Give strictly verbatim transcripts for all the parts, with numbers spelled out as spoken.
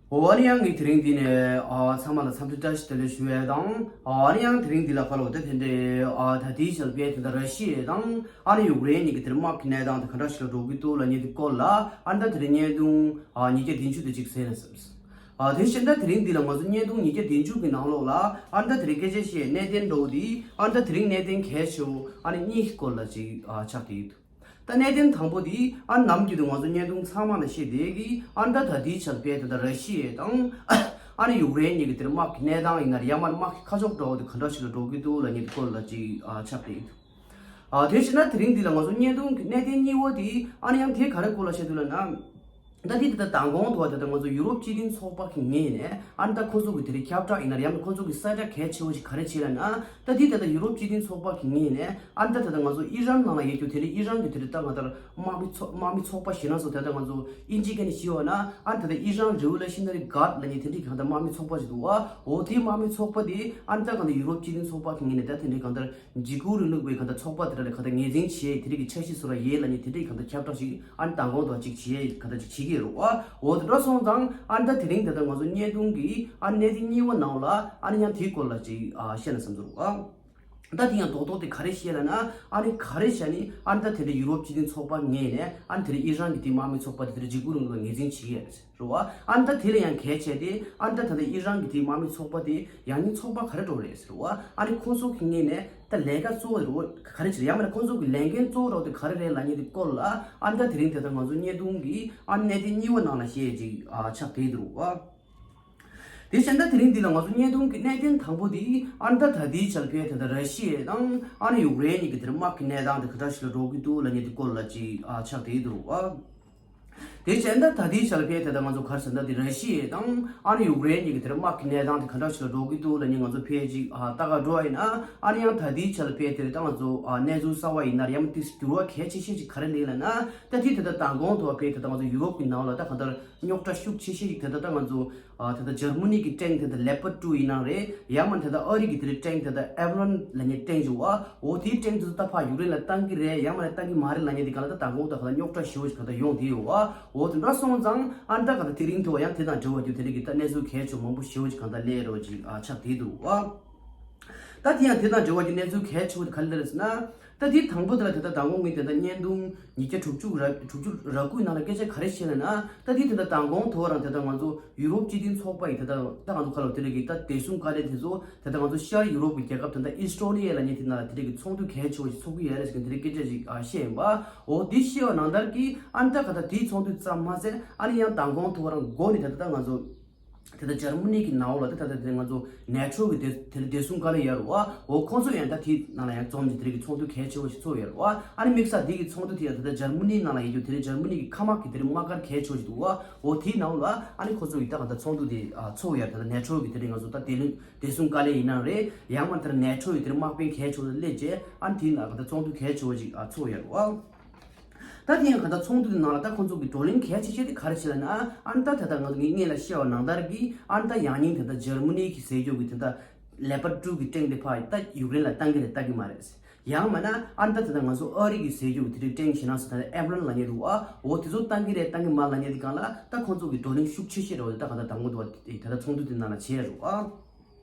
འོ་ཨ་ནི་ཡང་ངས་དེ་རིང་འདི་ནས་ཨ་ཚང་མ་ལ་འཚམས་འདྲི་བཀྲ་ཤིས་བདེ་ལེགས་ཞུ་ཡས་དང་། ཨ་ནི་ཡང་དེ་རིང་འདི་ལ་ཁ་ལོ་ད་དེ་འདྲའི་ཨ་ད་ལྟའི་ཆར་པའི་དེ་འདྲ་ར་ཤི་ཡ་དང་ཨ་ནི་ཡུཀ་རེན་གཉིས་ཀྱི་དེར་དམག་གི་གནས་སྟངས་དེ་ག་འདྲ་ཞིག་ལ་འགྲོ་གི་འདུག་ལབ་མཁན་དེ་སྐོར་ལ་ཨ་ནི་ད་དེ་རིང་བརྙན་ཐུང་ཨ་ཉིས་བརྒྱ་བདུན་ཅུ་དེ་ཅིག་གསན་ན་བསམས། ཨ་དེ་བཞིན་ད་དེ་རིང་འདི་ལ་ང་ཚོ་བརྙན་ཐུང་ཉིས་བརྒྱ་བདུན་ཅུ་གི་ནང་ལོགས་ལ་ཨ་ནི་ད་དེ་རིང་སྐད་ཆ་བཤད་གནད་དོན་འདྲ་བོ་དེ་ཨ་ནི་ད་དེ་རིང་གནད་དོན་གལ་ཆེ་བོ་ཨ་ནི་གཉིས་ཀྱི་སྐོར་ལ་ཅིག་ཨ་ཆགས་བསྡད་ཡོད། ད་གནད་དོན་དང་པོ་དེ་ཨ་ནི་ནམ་རྒྱུན་དུ་ང་ཚོ་བརྙན་ཐུང་ཚང་མ་ལ་བཤད་བསྡད་ཀྱི་ཨ་ནི་ད་ད་ལྟའི་ཆར་པའི་ད་ལྟ་ར་ཤི་ཡ་དང་ཨ་ནི་ཡུཀ་རེན་གཉིས་ཀྱི་དེར་དམག་གི་གནས་སྟངས་ཡིན་ན་རེད། ཡང་མིན་དམག་གི་ཁ་ཕྱོགས་འདྲ་བོ་དེ་ག་འདྲ་ཞིག་ལ་འགྲོ་གི་འདུག་ལབ་མཁན་དེ་སྐོར་ལ་ཅིག་ཨ་ཆགས་བསྡད་ཡོད། ཨ་དེ་བཞིན་ད་དེ་རིང་འདི་ལ་ང་ཚོ་བརྙན་ཐུང་གི་གནད་དོན་གཉིས་པ་དེ་ཨ་ནི་ཡང་དེ་ག་རེ་སྐོར་ལ་བཤད་འདུག་ལབ་ན། ད་དེ་ད་ལྟ་མདང་དགོང་དུ་བ་ད་ལྟ་ང་ཚོ་ཡུ་རོབ་སྤྱི་མཐུན་ཚོགས་པ་གི་ངོས་ནས་ཨ་ནི་ད་ཁོ་ཚོ་གི་དེ་རིང་ཁྱབ་བསྒྲགས་ཡིན་ན་རེད། ཡང་ན་ཁོ་ཚོ་གི་གསལ་བསྒྲགས་གལ་ཆེ་བོ་ཞིག་ག་རེ་བྱས་ལབ་ན། ད་དེ་ད་ལྟ་ཡུ་རོབ་སྤྱི་མཐུན་ཚོགས་པ་གི་ངོས་ནས་ཨ་ནི་ད་ད་ལྟ་ང་ཚོ་ཨི་རན་ནང་ལ་ཡོད་རྒྱུ་དེ་རིང་ཨི་རན་གི་དེ་རིང་ད་ང་ལྟར་དམག་མི་ཚོགས་དམག་མི་ཚོགས་པ་ཞེ་ན་སོ་ད་ལྟ་ང་ཚོ་ཨིན་ཇི་སྐད་ནས་ཞུས་པ་ན་ཨ་ནི་ད་ལྟ་ཨི་རན་རི་ཝོ་ལུ་ཤི་ན་རི་གཱར་ལབ་མཁན་དེ་འདྲའི་གང་ལྟར་དམག་མི་ཚོགས་པ་ཞིག་འདུག་བ། འོ་དེའི་དམག་མི་ཚོགས་པ་དེ་ཨ་ནི་ད་གང་ལྟར་ཡུ་རོབ་སྤྱི་མཐུན་ཚོགས་པ་གི་ངོས་ནས་ད་དེ་འདྲའི་གང་ལྟར། འཇིགས་སྐུལ་རིང་ལུགས་པའི་གང་ལྟར་ཚོགས་པ་དེ་འདྲ་ལ་གང་ལྟར་ངོས་འཛིན་བྱེད་དེ་འདྲ་གི་འཆར་གཞི་བཟོ་ར་ཡོད་ལབ་མཁན་དེ་འདྲ་གི་གང་ལྟར་ཁྱབ་བསྒྲགས་ཤིག་ཨ་ནི་མདང་དགོང་དུ་ཅིག་བྱེད་གང་ལྟར་ཅིག་བྱེད་ཀྱི་ཡོད་རེད་བ། འོ་དེ་འདྲ་སོང་ཙང་ཨ་ནི་ད་དེ་རིང་ད་ལྟ་ང་ཚོ་བརྙན་ཐུང་གི་ཨ་ནི་གནད་དོན་གཉིས་པ་ནང་ལ་ཨ་ནི་ཡང་དེའི་སྐོར་ལ་ཅིག་ཨ་བཤད་ན་བསམ་ཚུལ་རེད་བ། ད་དེ་ཡང་རྡོག་རྡོག་དེ་ག་རེ་བཤད་ལབ་ན་ཨ་ནི་ག་རེ་བྱས་ནས་ཨ་ནི་ད་དེ་འདྲ་ཡུ་རོབ་སྤྱི་མཐུན་ཚོགས་པ་ངོས་ནས་ཨ་ནི་དེ་འདྲ་ཨི་རན་གྱི་དེ་དམག་མི་ཚོགས་པ་དེ་འདྲ་འཇིགས་སྐུལ་རིང་ལུགས་ལ་ངོས་འཛིན་བྱེད་ཀྱི་ཡོད་རེད། རེད་བ། ཨ་ནི་ད་དེ་ལ་ཡང་གལ་ཆེ་སྟེ་ཨ་ནི་ད་ད་ལྟ་ཨི་རན་གྱི་དེའི་དམག་མི་ཚོགས་པ་དེ་ཡང་སྙིང་ཚོགས་པ་ག་རེ་འགྲོ་རེད་ཟེར་བ། ཨ་ནི་ཁོང་ཚོ་གི་ངོས་ནས་ད་ལས་ཀ་གཙོ་བོ་རེད་བ། ག་རེ་བྱེད་ཡང་མིན་ན་ཁོང་ཚོ་གི་ལས་འགན་གཙོ་བོ་རེད་བ་དེ་ག་རེ་རེད་ལབ་མཁན་དེ་སྐོར་ལ་ཨ་ནི་ད་དེ་རིང་དེ་ལྟར་ང་ཚོ་བརྙན་ཐུང་གི་ཨ་ནི་གནད་དོན་གཉིས་པ་ནང་ལ་བཤད་ཅིག་ཨ་ཆགས་བསྡད་འདུག་བ། དེ་བཞིན་ད་དེ་རིང་འདི་ལ་ང་ཚོ་བརྙན་ཐུང་གི་གནད་དོན་དང་པོ་དེ་ཨ་ནི་ད་ད་ལྟའི་ཆར་པའི་དེ་ལྟར་ར་ཤི་ཡ་དང་ཨ་ནི་ཡུཀ་རེན་གཉིས་ཀྱི་དེར་དམག་གི་གནས་སྟངས་དེ་ག་འདྲ་ཞིག་ལ་འགྲོ་གི་འདུག་ལབ་མཁན་དེ་སྐོར་ལ་ཅིག་ཨ་ཆགས་བསྡད་འདུག་བ། དེ་བྱས་ན་ད་ལྟའི་ཆར་པའི་དེ་ལྟར་ང་ཚོ་ག་རེ་ཟེར་ན་དེ་ར་ཤི་ཡ་དང་ཨ་ནི་ཡུཀ་རེན་གཉིས་ཀྱི་དེར་དམག་གི་གནས་སྟངས་དེ་ག་འདྲ་ཞིག་ལ་འགྲོ་གི་འདུག་ལབ་ནས་ང་ཚོ་ཕལ་ཆེར་ཨ་ལྟ་ག་འགྲོ་བ་ཡིན་ན་ཨ་ནི་ཡང་ད་ལྟའི་ཆར་པའི་དེར་ད་ང་ཚོ་ཨ་གནས་ཚུལ་གསར་བ་ཡིན་ན་ཡང་དེ་འགྱུར་བ་གལ་ཆེ་ཤོས་ཅིག་ག་རེ་རེད་ལབ་ན་ད་དེ་དེ་ལྟར་མདང་དགོང་དུ་བ་ཕལ་དེ་ལྟར་ང་ཚོ་ཡུ་རོབ་ཀྱི་ནང་ལ་ད་ག་འདྲ་རྙོག་དྲ་ཤུགས་ཆེ་ཤོས་ཅིག་དེ་ལྟར་ད་ང་ཚོ་ཨ་དེ་ལྟར་འཇར་མ་ནི་གི་ཊེང་དེ་ལྟར་ལེ་པར་ཊུ་ཡིན་ན་རེད། ཡང་མིན་དེ་ལྟར་ཨ་རི་གི་དེ་ལྟར་ཊེང་དེ་ལྟར་ཨེབ་རམ་ལབ་མཁན་ཊེང་ཅིག་ཡོད་བ། འོ་དེའི་ཊེང་དེ་ཚོ་ད་ཕར་ཡུཀ་རེན་ལ་བཏང་གི་རེད། ཡང་མིན་ན་བཏང་གི་མ་རེད་ལབ་མཁན་དེ་ག་ལ་ད་མདང་དགོང་ད་ག་ལ་རྙོག་དྲ་ཞེ་པོ་ཞིག་ག་ལ་ཡོང་བསྡད་ཡོད་བ། འོ་དེ་འདྲ་སོང་ཙང་ཨ་ནི་ད་ག་ལ་དེ་རིང་དུ་བ་ཡང་དེ་དང་འབྲེལ་བ་རྒྱུ་དེ་རིང་གི་ད་གནས་ཚུལ་གལ་ཆེ་མང་པོ་ཞེ་པོ་ཞིག་གང་ལྟར་སླེབས་ཡོད་རེད་ཅིག་ཨ་ཆགས་བསྡད་འདུག་བ། ད་དེ་ཡང་དེ་དང་འབྲེལ་བ་རྒྱུ་གནས་ཚུལ་གལ་ཆེ་བོ་དེ་ག་ལ་རེད་ཟེར་ན། ད་དེ་དང་པོ་དེ་ལ་དེ་ད་མདང་དགོང་ངས་དེ་ད་བརྙན་ཐུང་ཉིས་བརྒྱ་དྲུག་ཅུ་ར་དྲུག་ཅུ་ར་དགུའི་ནང་ལ་སྐད་ཆ་ག་རེ་བཤད་ལབ་ན། ད་དེ་དེ་ད་མདང་དགོང་དུ་བ་རང་དེ་ད་ང་ཚོ་ཡུ་རོབ་སྤྱི་མཐུན་ཚོགས་པ་ཡི་དེ་ད་ད་ང་ཚོ་ག་ལ་དེ་རིང་གི་ད་བདེ་སྲུང་བཀའ་བློན་དེ་ཚོ་དེ་ད་ང་ཚོ་ཤར་ཡུ་རོབ་ཀྱི་རྒྱལ་ཁབ་དེ་ད་ཨིས་ཊོ་ནི་ཡ་ལབ་མཁན་དེ་ནང་ལ་དེ་རིང་གི་ཚོགས་འདུ་གལ་ཆེ་བོ་ཞིག་ཚོགས་ཀྱི་ཡོད་རེད་ཟེར་མཁན་དེ་རིང་སྐད་ཆ་ཞིག་ཨ་བཤད་ཡིན་པ། འོ་དེ་བཤད་པ་ནང་ལྟར་གྱི་ཨ་ནི་ད་ག་ད་དེའི་ཚོགས་འདུ་ཙམ་མ་ཟད་ཨ་ནི་ཡང་མདང་དགོང་དུ་བ་རང་འགོ་ནས་དེ་ད་ད་ང་ཚོ་དེ་ད་འཇར་མ་ནི་གི་ནང་ལ་ད་ད་ད་དེ་ང་ཚོ་ནེ་ཊོ་གི་དེ་དེ་བདེ་སྲུང་བཀའ་བློན་ཡོད་རེད་བ། འོ་ཁོང་ཚོ་ཡང་ད་དེའི་ནང་ལ་ཡང་འཛོམས་ནས་དེ་རིང་གི་ཚོགས་འདུ་གལ་ཆེ་བོ་ཞིག་ཚོགས་ཡོད་རེད་བ། ཨ་ནི་དམིགས་བསལ་དེ་གི་ཚོགས་འདུ་དེ་ཡང་ད་ད་འཇར་མ་ནི་ནང་ལ་ཡོད་རྒྱུ་དེ་རིང་འཇར་མ་ནི་གི་མཁའ་དམག་གི་དེ་རིང་དམག་སྒར་གལ་ཆེ་བོ་ཞིག་འདུག་བ། འོ་དེའི་ནང་ལ་ཨ་ནི་ཁོང་ཚོ་ཡི་ད་ག་ད་ཚོགས་འདུ་དེ་ཨ་ཚོགས་ཡོད་རེད། ད་ད་ནེ་ཊོ་གི་དེ་རིང་ང་ཚོ་ད་དེ་རིང་བདེ་སྲུང་བཀའ་བློན་ཡིན་ནའང་རེད། ཡང་མ་དེ་ནེ་ཊོ་ཡི་དེ་རིང་དམག་དཔོན་གལ་ཆེ་བོ་དེ་སླེབས་རྗེས་ཨ་ནི་དེའི་ནང་ལ་ག་ད་ཚོགས་འདུ་གལ་ཆེ་བོ་ཞིག་ཨ་ཚོགས་ཡོད་རེད་བ། ད་དེ་ཡང་ག་ད་ཚོགས་འདུ་དེ་ནང་ལ་ད་ཁོང་ཚོ་གི་བགྲོ་གླེང་གལ་ཆེ་ཤོས་དེ་ག་རེ་བྱས་ལབ་ན། ཨ་ནི་ད་ད་ད་ང་ཚོ་ངས་སྔོན་ལ་བཤད་པ་ནང་ལྟར་གྱི་ཨ་ནི་ད་ཡང་སྙིང་དེ་ད་འཇར་མ་ནི་གི་ཟེར་རྒྱུ་གི་དེ་ད་ལེ་པར་ཊུ་གི་ཊེང་དེ་ཕར་ད་ཡུཀ་རེན་ལ་བཏང་གི་རེད་བཏང་གི་མ་རེད། ཡང་མིན་ན་ཨ་ནི་ད་དེ་ད་ང་ཚོ་ཨ་རི་གི་ཟེར་རྒྱུ་གི་དེ་རིང་ཊེང་ཞེ་ན་སོ་ད་ཨེབ་རམ་ལབ་མཁན་འདུག་ཨ། འོ་དེ་ཚོ་བཏང་གི་རེད་བཏང་གི་མ་ལབ་མཁན་དེ་སྒང་ལ་ད་ཁོང་ཚོ་གི་བགྲོ་གླེང་ཤུགས་ཆེ་ཤོས་རེད་བ། ད་ག་ད་དང་པོ་དེ་བ་དེ་ད་ཚོགས་འདུ་དེ་ནང་ལ་བྱས་རེད་བ།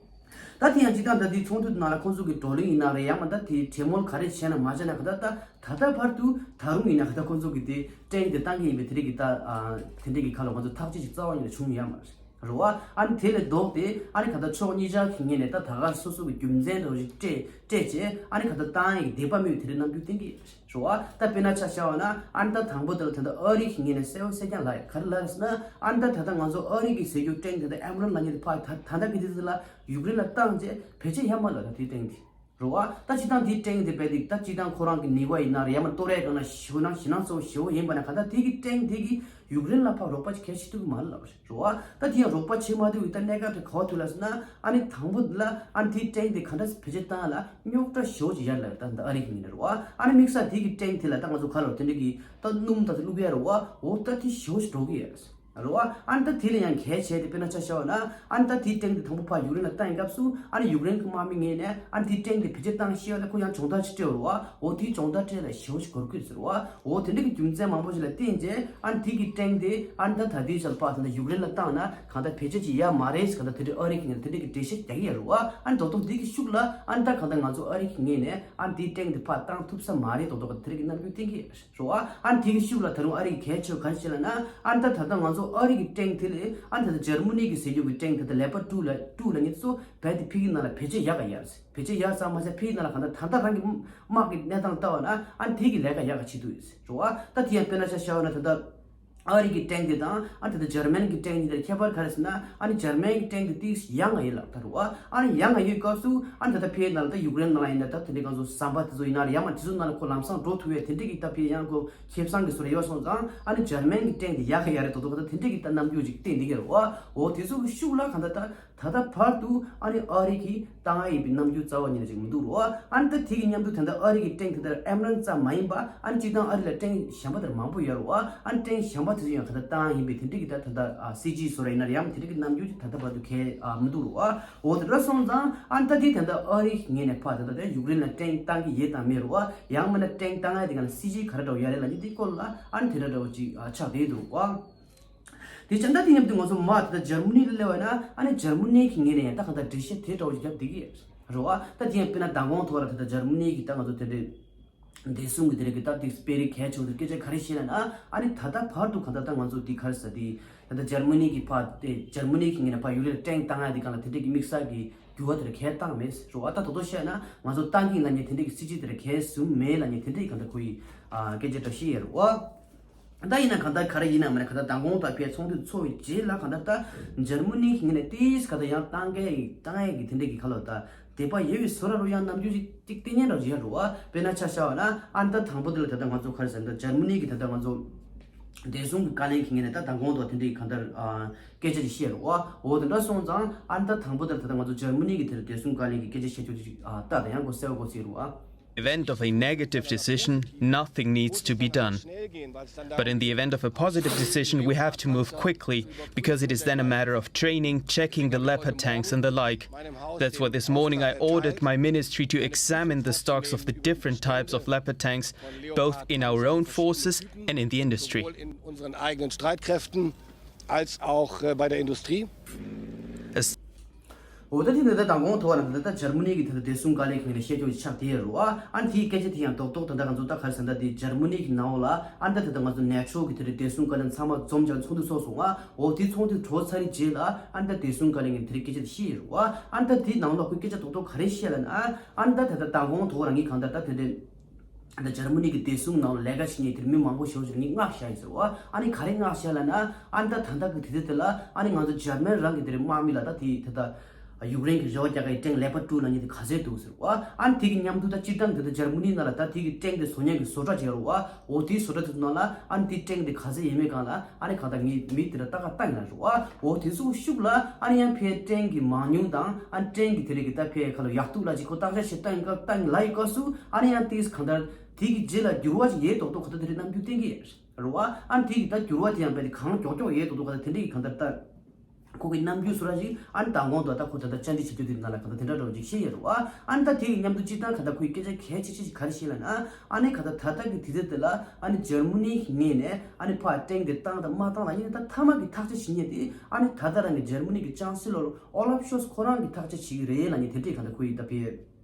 ད་དེ་ཡང་སྤྱིར་བཏང་ད་དེའི་ཚོགས་འདུ་དེ་ནང་ལ་ཁོང་ཚོ་གི་བགྲོ་གླེང་ཡིན་ན་རེད། ཡང་མིན་ད་དེ་གྲོས་མོལ་ག་རེ་བྱས་ན་མ་བྱས་ན་ག་ད་ད་ད་ལྟ་བར་དུ་ད་རུང་ཡིན་ན་ག་ད་ཁོང་ཚོ་གི་དེ་ཊེང་དེ་བཏང་གི་ཡིན་པའི་དེ་རིང་གི་ད་ཨ་དེ་འདྲའི་གི་ཁ་ལ་ང་ཚོ་ཐག་གཅོད་ཅིག་རྩ་བ་ཉིད་ནས་བྱུང་ཡོད་མ་རེད། རེད་བ། ཨ་ནི་དེ་ལས་ལྡོག་སྟེ་ཨ་ནི་ག་ད་ཕྱོགས་གཉིས་ཆར་གྱི་ངོས་ནས་ད་ད་ག་སོ་སོ་གི་རྒྱུ་མཚན་འདྲ་བོ་ཞིག་སྤྲད་སྤྲད་བྱས་ཨ་ནི་ག་ད་བཏང་ཡག་གི་འདོད་པ་མེད་པའི་དེ་རིང་རྣམ་འགྱུར་བསྟན་གྱི་ཡོད་རེད་བ། ད་དཔེར་ན་ཆ་བཞག་པ་ན་ཨ་ནི་ད་དང་པོ་དེ་ལ་ད་ལྟ་ཨ་རི་གི་ངོས་ནས་གསལ་པོ་གསལ་རྐྱང་ལབ་ཡོད། ག་རེ་ལབ་ཟེར་ན་ཨ་ནི་ད་ད་ལྟ་ང་ཚོ་ཨ་རི་གི་ཟེར་རྒྱུ་ཊེང་དེ་ད་ཨེབ་རམ་ལབ་མཁན་དེ་ཕར་ད་ད་ལྟ་གི་དེ་དེ་ལ་ཡུཀ་རེན་ལ་བཏང་རྗེས་བེད་སྤྱོད་ཡག་མ་ལབ་ད་དེའི་ཊེང་དེ། རེད་བ། ད་སྤྱིར་བཏང་དེའི་ཊེང་དེ་རྦད་དེ་ད་སྤྱིར་བཏང་ཁོ་རང་གི་ནུས་པ་ཡིན་ན་རེད། ཡང་མིན་ལྟོ་རའི་སྒང་ན་ཞེ་པོ་ན་ཞེད་སྣང་ཚ་བོ་ཞེ་པོ་ཡིན་པ་ན་ག་ད་དེ་གི་ཊེང་དེ་གིས་ཡུཀ་རེན་ལ་ཕར་རོགས་པ་ཅིག་གལ་ཆེ་ཐུབ་ཀྱི་མ་རེད་ལབ་རེད་བ། ད་དེ་ཡང་རོགས་པ་བྱེད་མ་ཐུབ་ཀྱི་ད་གནད་འགག་དེ་ག་པར་ཐུག་ལབ་ཟེར་ན་ཨ་ནི་དང་པོ་དེ་ལ་ཨ་ནི་དེའི་ཊེང་དེ་ག་འདྲ་བེད་སྤྱོད་བཏང་ལ་རྙོག་དྲ་ཞེ་པོ་ཅིག་ཡོད་ལབ་ད་ད་ཨ་རི་གི་ངོས་ནས་རེད་བ། ཨ་ནི་དམིགས་བསལ་དེ་གི་ཊེང་དེ་ལ་ད་ང་ཚོ་ག་ལ་དེ་འདྲ་གི་ད་སྣུམ་ད་དེ་བླུགས་ཡ་རེད་བ། འོ་ད་དེ་ཞེ་པོ་ཅིག་འགྲོ་གི་ཡོད་རེད། རེད་བ། ཨ་ནི་ད་དེ་ལ་ཡང་གལ་ཆེ་དེ་དཔེར་ན་ཆ་བཞག་པ་ན། ཨ་ནི་ད་དེའི་ཊེང་དེ་དང་པོ་ཕར་ཡུཀ་རེན་ལ་བཏང་ཡི་སྐབས་སུ། ཨ་ནི་ཡུཀ་རེན་གྱི་དམག་མི་ངོས་ནས་ཨ་ནི་དེའི་ཊེང་དེ་བེད་སྤྱོད་བཏང་ཤེས་པ་ལ་ཁོ་ཡང་སྦྱོང་བརྡར་ཅིག་སྤྲད་ཡོད་རེད་བ། འོ་དེའི་སྦྱོང་བརྡར་སྤྲད་ལ་ཞེ་པོ་ཞིག་གོ་དགོས་ཟེར་བ། འོ་དེ་འདྲ་གི་རྒྱུ་མཚན་མང་པོ་ཞིག་ལ་བརྟེན་རྗེས་ཨ་ནི་དེ་གི་ཊེང་དེ་ཨ་ནི་ད་ད་ལྟའི་ཆར་ཕར་ད་ལྟ་ཡུཀ་རེན་ལ་བཏང་ན་གང་ལྟར་བེད་སྤྱོད་ཅིག་ཡོད་མ་རེད་ཟེར། གང་ལྟར་དེ་འདྲའི་ཨ་རི་གི་ངོས་ནས་དེ་འདྲ་གི་འགྲེལ་བཤད་རྒྱག་གི་ཡོད་རེད་བ། ཨ་ནི་རྡོག་རྡོག་འདི་གི་ཤུགས་ལ་ཨ་ནི་ད་གང་ལྟར་ང་ཚོ་ཨ་རི་གི་ངོས་ནས་ཨ་ནི་དེའི་ཊེང་དེ་ཕར་བཏང་ཐུབ་ས་མ་རེད། རྡོག་རྡོག་གི་དེ་འདྲ་གི་རྣམ་འགྱུར་བསྟན་གྱི་ཡོད་རེད། རེད་བ། ཨ་ནི་དེ་གི་ཤུགས་ལ་ད་རུང་ཨ་རི་གི་གལ་ཆེ་བ་ག་རེ་བྱས་ལབ་ན། ཨ་ནི་ད་ད་ལྟ་ང་ཚོ་ཨ་རི་གི་ཊེང་དེ་ལས་ཨ་ནི་ད་ལྟ་འཇར་མ་ནི་གི་ཟེར་རྒྱུ་གི་ཊེང་དེ་ད་ལེ་པར་ཊུ་ལ་ཊུ་ལབ་མཁན་དེ་ཚོ་རྦད་དེ་ཕ་གི་ནང་ལ་བེད་སྤྱོད་ཡག་ག་ཡོད་རེད། བེད་སྤྱོད་ཡག་ཙམ་མ་ཟད་ཕ་གི་ནང་ལ་གང་ལྟར་ད་ལྟ་རང་གི་དམག་གི་གནས་སྟངས་ལྟ་བ་ན་ཨ་ནི་དེ་གི་ལས་ཀ་ཡག་ག་བྱེད་ཐུབ་ཡོད་རེད། རེད་བ། ད་དེ་ཡང་དཔེར་ན་ཆ་བཞག་པ་ན་ད་ལྟ་ཨ་རི་གི་ཊེང་དེ་དང་ཨ་ནི་ད་ལྟ་འཇར་མན་གི་ཊེང་གཉིས་དེར་ཁྱད་པར་ག་རེ་ཟེར་ན། ཨ་ནི་འཇར་མན་གི་ཊེང་དེ་ཏིག་ཡངས་ཡོད་ལབ་ད་རེད་བ། ཨ་ནི་ཡངས་ཡོད་སྐབས་སུ་ཨ་ནི་ད་ལྟ་ཕ་གི་ནང་ལ་ད་ཡུཀ་རེན་ནང་ལ་ཡིན་ན་ད་དེ་འདྲའི་ང་ཚོ་ཟམ་པ་དེ་ཚོ་ཡིན་ན་རེད། ཡང་མ་དེ་ཚོ་ནང་ལ་ཁོ་ལམ་སང་འགྲོ་ཐུབ་ཡས་དེ་འདྲའི་གི་ད་ཕ་གི་ཡང་ཁོ་ཁེ་བཟང་གི་བཟོ་འདྲ་ཡོད་སོང་ཙང་། ཨ་ནི་འཇར་མན་གི་ཊེང་དེ་ཡག་ག་ཡོད་རེད། རྡོག་རྡོག་ག་ད་དེ་འདྲའི་གི་ད་རྣམ་འགྱུར་ཅིག་བསྟན་བསྡད་ཀྱི་རེད་བ། འོ་དེ་ཚོ་གི་ཤུགས་ལ་གང་ལྟར་ད་ད་ལྟ་བར་དུ་ཨ་ནི་ཨ་རི་གིས་བཏང་ཡ་ཡིན་པའི་རྣམ་འགྱུར་རྩ་བ་ཉིད་ནས་ཅིག་མི་འདུག་རེད་བ། ཨ་ནི་ད་དེ་གི་མཉམ་དུ་ད་ལྟ་ཨ་རི་གི་ཊེང་དེ་ལྟར་ཨེམ་རན་ཙམ་མ་ཡིན་པ་ཨ་ནི་སྤྱིར་བཏང་ཨ་རི་ལ་ཊེང་གཞན་པ་དེར་མང་པོ་ཡོད་རེད་བ། ཨ་ནི་ཊེང་གཞན་པ་དེ་ཚོ་ཡང་གང་ལྟར་བཏང་ཡ་ཡིན་པའི་དེ་འདྲའི་གི་ད་ད་ལྟ་ཨ་སི་ཇི་བཟོ་འདྲ་ཡིན་ན་རེད། ཡང་དེ་འདྲའི་གི་རྣམ་འགྱུར་ཅིག་ད་ལྟ་བར་དུ་གང་ཡང་ཨ་མི་འདུག་རེད་བ། འོ་དེ་འདྲ་སོང་ཙང་ཨ་ནི་ད་དེ་ད་ལྟ་ཨ་རི་ངོས་ནས་ཕར་ད་ལྟ་དེ་ཡུཀ་རེན་ལ་ཊེང་བཏང་གི་ཡོད་དང་མེད་རེད་བ། ཡང་མིན་ན་ཊེང་བཏང་ཡ་དེ་ག་ལ་སི་ཇི་ག་རེ་འདྲ་བོ་ཡོད་རེད་ལབ་ཡ་དེ་སྐོར་ལ་ཨ་ནི་དེ་འདྲ་འདྲ་བོ་ཅིག་ཨ་ཆགས་བསྡད་འདུག་རེད་བ། དེ་བྱས་ད་དེ་མཉམ་དུ་ང་ཚོ་མར་ད་ལྟ་འཇར་མ་ནི་ལ་སླེབས་པ་ན་ཨ་ནི་འཇར་མ་ནི་གི་ངོས་ནས་ཡང་ད་གང་ལྟར་འགྲེལ་བཤད་དེ་འདྲ་བོ་ཞིག་བརྒྱབ་བསྡད་ཀྱི་རེད་བ། ད་དེ་ཡང་དཔེར་ན་མདང་དགོང་ཐོག་ལ་ད་ལྟ་འཇར་མ་ནི་གི་ད་ང་ཚོ་དེ་འདྲའི་བདེ་སྲུང་གི་དེ་རིགས་ཀྱི་ད་དེ་དཔོན་རིགས་གལ་ཆེ་བ་དེ་སྐད་ཆ་ག་རེ་བཤད་ལབ་ན། ཨ་ནི་ད་ལྟ་བར་དུ་གང་ལྟར་ད་ང་ཚོ་དེ་ག་རེ་ཟེར་དེ་ད་ལྟ་འཇར་མ་ནི་གི་ཕར་དེ་འཇར་མ་ནི་གི་ངོས་ནས་ཕར་ཡུཀ་རེན་ལ་ཊེང་བཏང་ཡ་དེ་སྒང་ལ་དེ་འདྲའི་གི་དམིགས་བསལ་གྱི་འགྱུར་བ་དེ་འདྲ་གང་ཡང་བཏང་མེད་རེད་བ། ད་དོ་དོ་བཤད་ན་ང་ཚོ་བཏང་གི་ཡིན་ལབ་མཁན་དེ་འདྲའི་གི་སྲིད་ཇུས་དེ་འདྲ་གང་ཡང་བཟུང་མེད་ལབ་མཁན་དེ་འདྲའི་གི་གང་ལྟར་ཁོ་ཡི་ཨ་སྐད་ཆ་འདྲ་བཤད་ཡོད་རེད་བ། ད་ཡིན་ན་གང་ལྟར་ག་རེ་ཡིན་ན་མིན་ན་གང་ལྟར་མདང་དགོང་དང་ཕར་ཚོགས་འདུ་ཚོགས་པའི་རྗེས་ལ་གང་ལྟར་ད་འཇར་མ་ནི་གི་ངོས་ནས་ཏིས་གང་ལྟར་ཡང་བཏང་གི་བཏང་ཡས་ཀྱི་དེ་འདྲས་ཀྱི་ཁ་ལོ་ད་དད་པ་ཡོད་པའི་བཟོ་འདྲ་རུ་ཡང་རྣམ་འགྱུར་ཅིག་ཅིག་སྟོན་མཁན་འདྲ་ཅིག་ཡོད་རེད་བ། དཔེར་ན་ཆ་བཞག་པ་ན་ཨ་ནི་ད་དང་པོ་དེ་ལ་ད་ལྟ་ང་ཚོ་ག་རེ་ཟེར་ན་ད་འཇར་མ་ནི་གི་ད་ལྟ་ང་ཚོ་བདེ་སྲུང་གི་བཀའ་བློན་གྱི་ངོས་ནས་ད་མདང་དགོང་དང་དེ་འདྲས་ཀྱི་གང་ལྟར་ཨ་སྐད་ཆ་ཅིག་བཤད་རེད་བ། འོ་དེ་འདྲ་སོང་ཙང་ཨ་ནི་ད་དང་པོ་དེ་ལ་ད་ལྟ་ང་ཚོ་འཇར་མ་ནི་གི་དེ་ལ་བདེ་སྲུང་བཀའ་བློན་གྱི་སྐད་ཆ་བཤད་རྒྱུ་ཅིག་ཨ་ལྟ་དང་ཡང་ཁོ་གསལ་པོ་གོ་སྲིད་རེད་བ། event of a negative decision, nothing needs to be done. But in the event of a positive decision, we have to move quickly because it is then a matter of training, checking the Leopard tanks and the like. That's why this morning I ordered my ministry to examine the stocks of the different types of Leopard tanks, both in our own forces and in the industry. Sowohl in unseren eigenen Streitkräften als auch äh, bei der Industrie. As འོ་ད་དེ་ནི་ད་མདང་དགོང་ཐོག་ལ་ད་ལྟ་འཇར་མ་ནི་གི་ད་ལྟ་བདེ་སྲུང་བཀའ་བློན་གྱི་ངོས་ནས་བཤད་རྒྱུ་ཅིག་ཆགས་བསྡད་ཡོད་རེད་བ། ཨ་ནི་དེའི་སྐད་ཆ་དེ་ཡང་རྡོག་རྡོག་ད་ལྟ་ང་ཚོ་ད་ག་རེ་ཟེར་ན་དེ་འཇར་མ་ནི་གི་ནང་ལོགས་ལ་ཨ་ནི་ད་ད་ལྟ་ང་ཚོ་ནེ་ཊོ་གི་དེ་རིང་བདེ་སྲུང་བཀའ་བློན་ཚང་མ་འཛོམས་བྱས་ཚོགས་འདུ་ཚོགས་སོང་ང་། འོ་དེ་ཚོགས་འདུ་གྲོལ་ཚར་བའི་རྗེས་ལ་ཨ་ནི་ད་བདེ་སྲུང་བཀའ་བློན་གྱི་དེ་རིང་སྐད་ཆ་དེ་བཤད་ཡོད་རེད་བ། ཨ་ནི་ད་དེའི་ནང་ལོགས་ཁོས་སྐད་ཆ་རྡོག་རྡོག་ག་རེ་བཤད་ལབ་ན། ཨ་ནི་ད་ད་ལྟ་མདང་དགོང་ཐོག་རང་གིས་གང་ལྟར་ད་དེ་འདྲའི་ད་འཇར་མ་ནི་གི་བདེ་སྲུང་ནང་ལ་ལས་ཀ་བྱེད་མཁན་དེར་མི་མང་པོ་ཞེ་པོ་ཅིག་ངས་མངགས་བཞག་ཡིན་ཟེར་བ། ཨ་ནི་ག་རེ་མངགས་བཞག་ལབ་ན། ཨ་ནི་ད་ད་ལྟ་གི་དུས་ཚོད་དེ་ལ་ཨ་ནི་ང་ཚོ་འཇར་མན་རང་གི་དེ་རིང་དམག་མི་ལ་ད་དེ་ད་ལྟ་ཡུཀ་རེན་གྱི་རེ་བ་རྒྱག་གི་ཊེང་ལེ་པར་ཊུ་ལབ་མཁན་དེ་ག་ཚོད་འདུག་ཟེར་བ། ཨ་ནི་དེ་གི་མཉམ་དུ་ད་སྤྱིར་བཏང་དེ་ད་འཇར་མ་ནི་ནང་ལ་ད་དེ་གི་ཊེང་དེ་བཟོ་མཁན་གྱི་བཟོ་གྲྭ་ཅིག་ཡོད་རེད་བ། འོ་དེའི་བཟོ་གྲྭ་དེ་ཚོ་ནང་ལ་ཨ་ནི་དེ་ཊེང་དེ་ག་ཚོད་ཡོད་མེད་སྒང་ལ་ཨ་ནི་གང་ལྟར་ངས་མི་དེ་འདྲ་ལྟ་ག་བཏང་ཡིན་ལབ་རེད་བ། འོ་དེ་ཚོ་ཤུགས་ལ་ཨ་ནི་ཡང་ཕར་ཊེང་གི་མང་ཉུང་དང་ཨ་ནི་ཊེང་གི་དེ་རིང་གི་ད་ཕར་ཁ་ལོ་ཡག་སྡུག་ལ་ཅིག་ཁོ་བརྟག་དཔྱད་བྱེད་བཏང་ཡིན་སྐབས་བཏང་ཡིན་ལབ་ཡོད་སྐབས་སུ། ཨ་ནི་ཡང་དེ་གང་ལྟར་དེ་གི་རྗེས་ལ་འགྱུར་བ་ཞིག་ཡོད་མདོག་མདོག་ག་ད་དེ་འདྲའི་རྣམ་འགྱུར་བསྟན་གྱི་རེད་བ། ཨ་ནི་དེ་གི་ད་འགྱུར་བ་དེ་ཡང་རྦད་དེ་གང་མགྱོགས་མགྱོགས་ཡོད་མདོག་མདོག་ག་ད་དེ་འདྲའི་གི་གང་ལྟར་ད་ཁོ་གི་རྣམ་འགྱུར་བཟོ་འདྲ་ཞིག་ཨ་ནི་མདང་དགོང་དུ་ད་ཁོ་ད་ལྟ་བཅར་འདྲི་བྱེད་དུས་དེ་ནང་ལ་གང་ལྟར་དེ་འདྲ་འདྲ་བོ་ཅིག་བཤད་ཡོད་རེད་བ། ཨ་ནི་ད་དེ་གི་མཉམ་དུ་སྤྱིར་བཏང་གང་ལྟར་ཁོའི་སྐད་ཆ་གལ་ཆེ་ཤོས་ཤིག་ག་རེ་བཤད་ལབ་ན། ཨ་ནི་གང་ལྟར་ད་ལྟ་གི་དུས་ཚོད་དེ་ལ་ཨ་ནི་འཇར་མ་ནི་གི་ངོས་ནས་ཨ་ནི་ཕར་ཊེང་དེ་བཏང་དང་མ་བཏང་ལ་ཡིན་ན་ད་མཐའ་མ་གི་ཐག་གཅོད་བྱེད་མཁན་དེ་ཨ་ནི་ད་ལྟ་རང་གི་འཇར་མ་ནི་གི་ཅང་སི་ལོར་ཨོ་ལབ་ཤོལ་ཚ་ཁོ་རང་གི་ཐག་གཅོད་བྱེད་ཀྱི་རེད་ལབ་མཁན་དེ་འདྲས་གང་ལྟར་ཁོ་ཡི་ད་ཕར་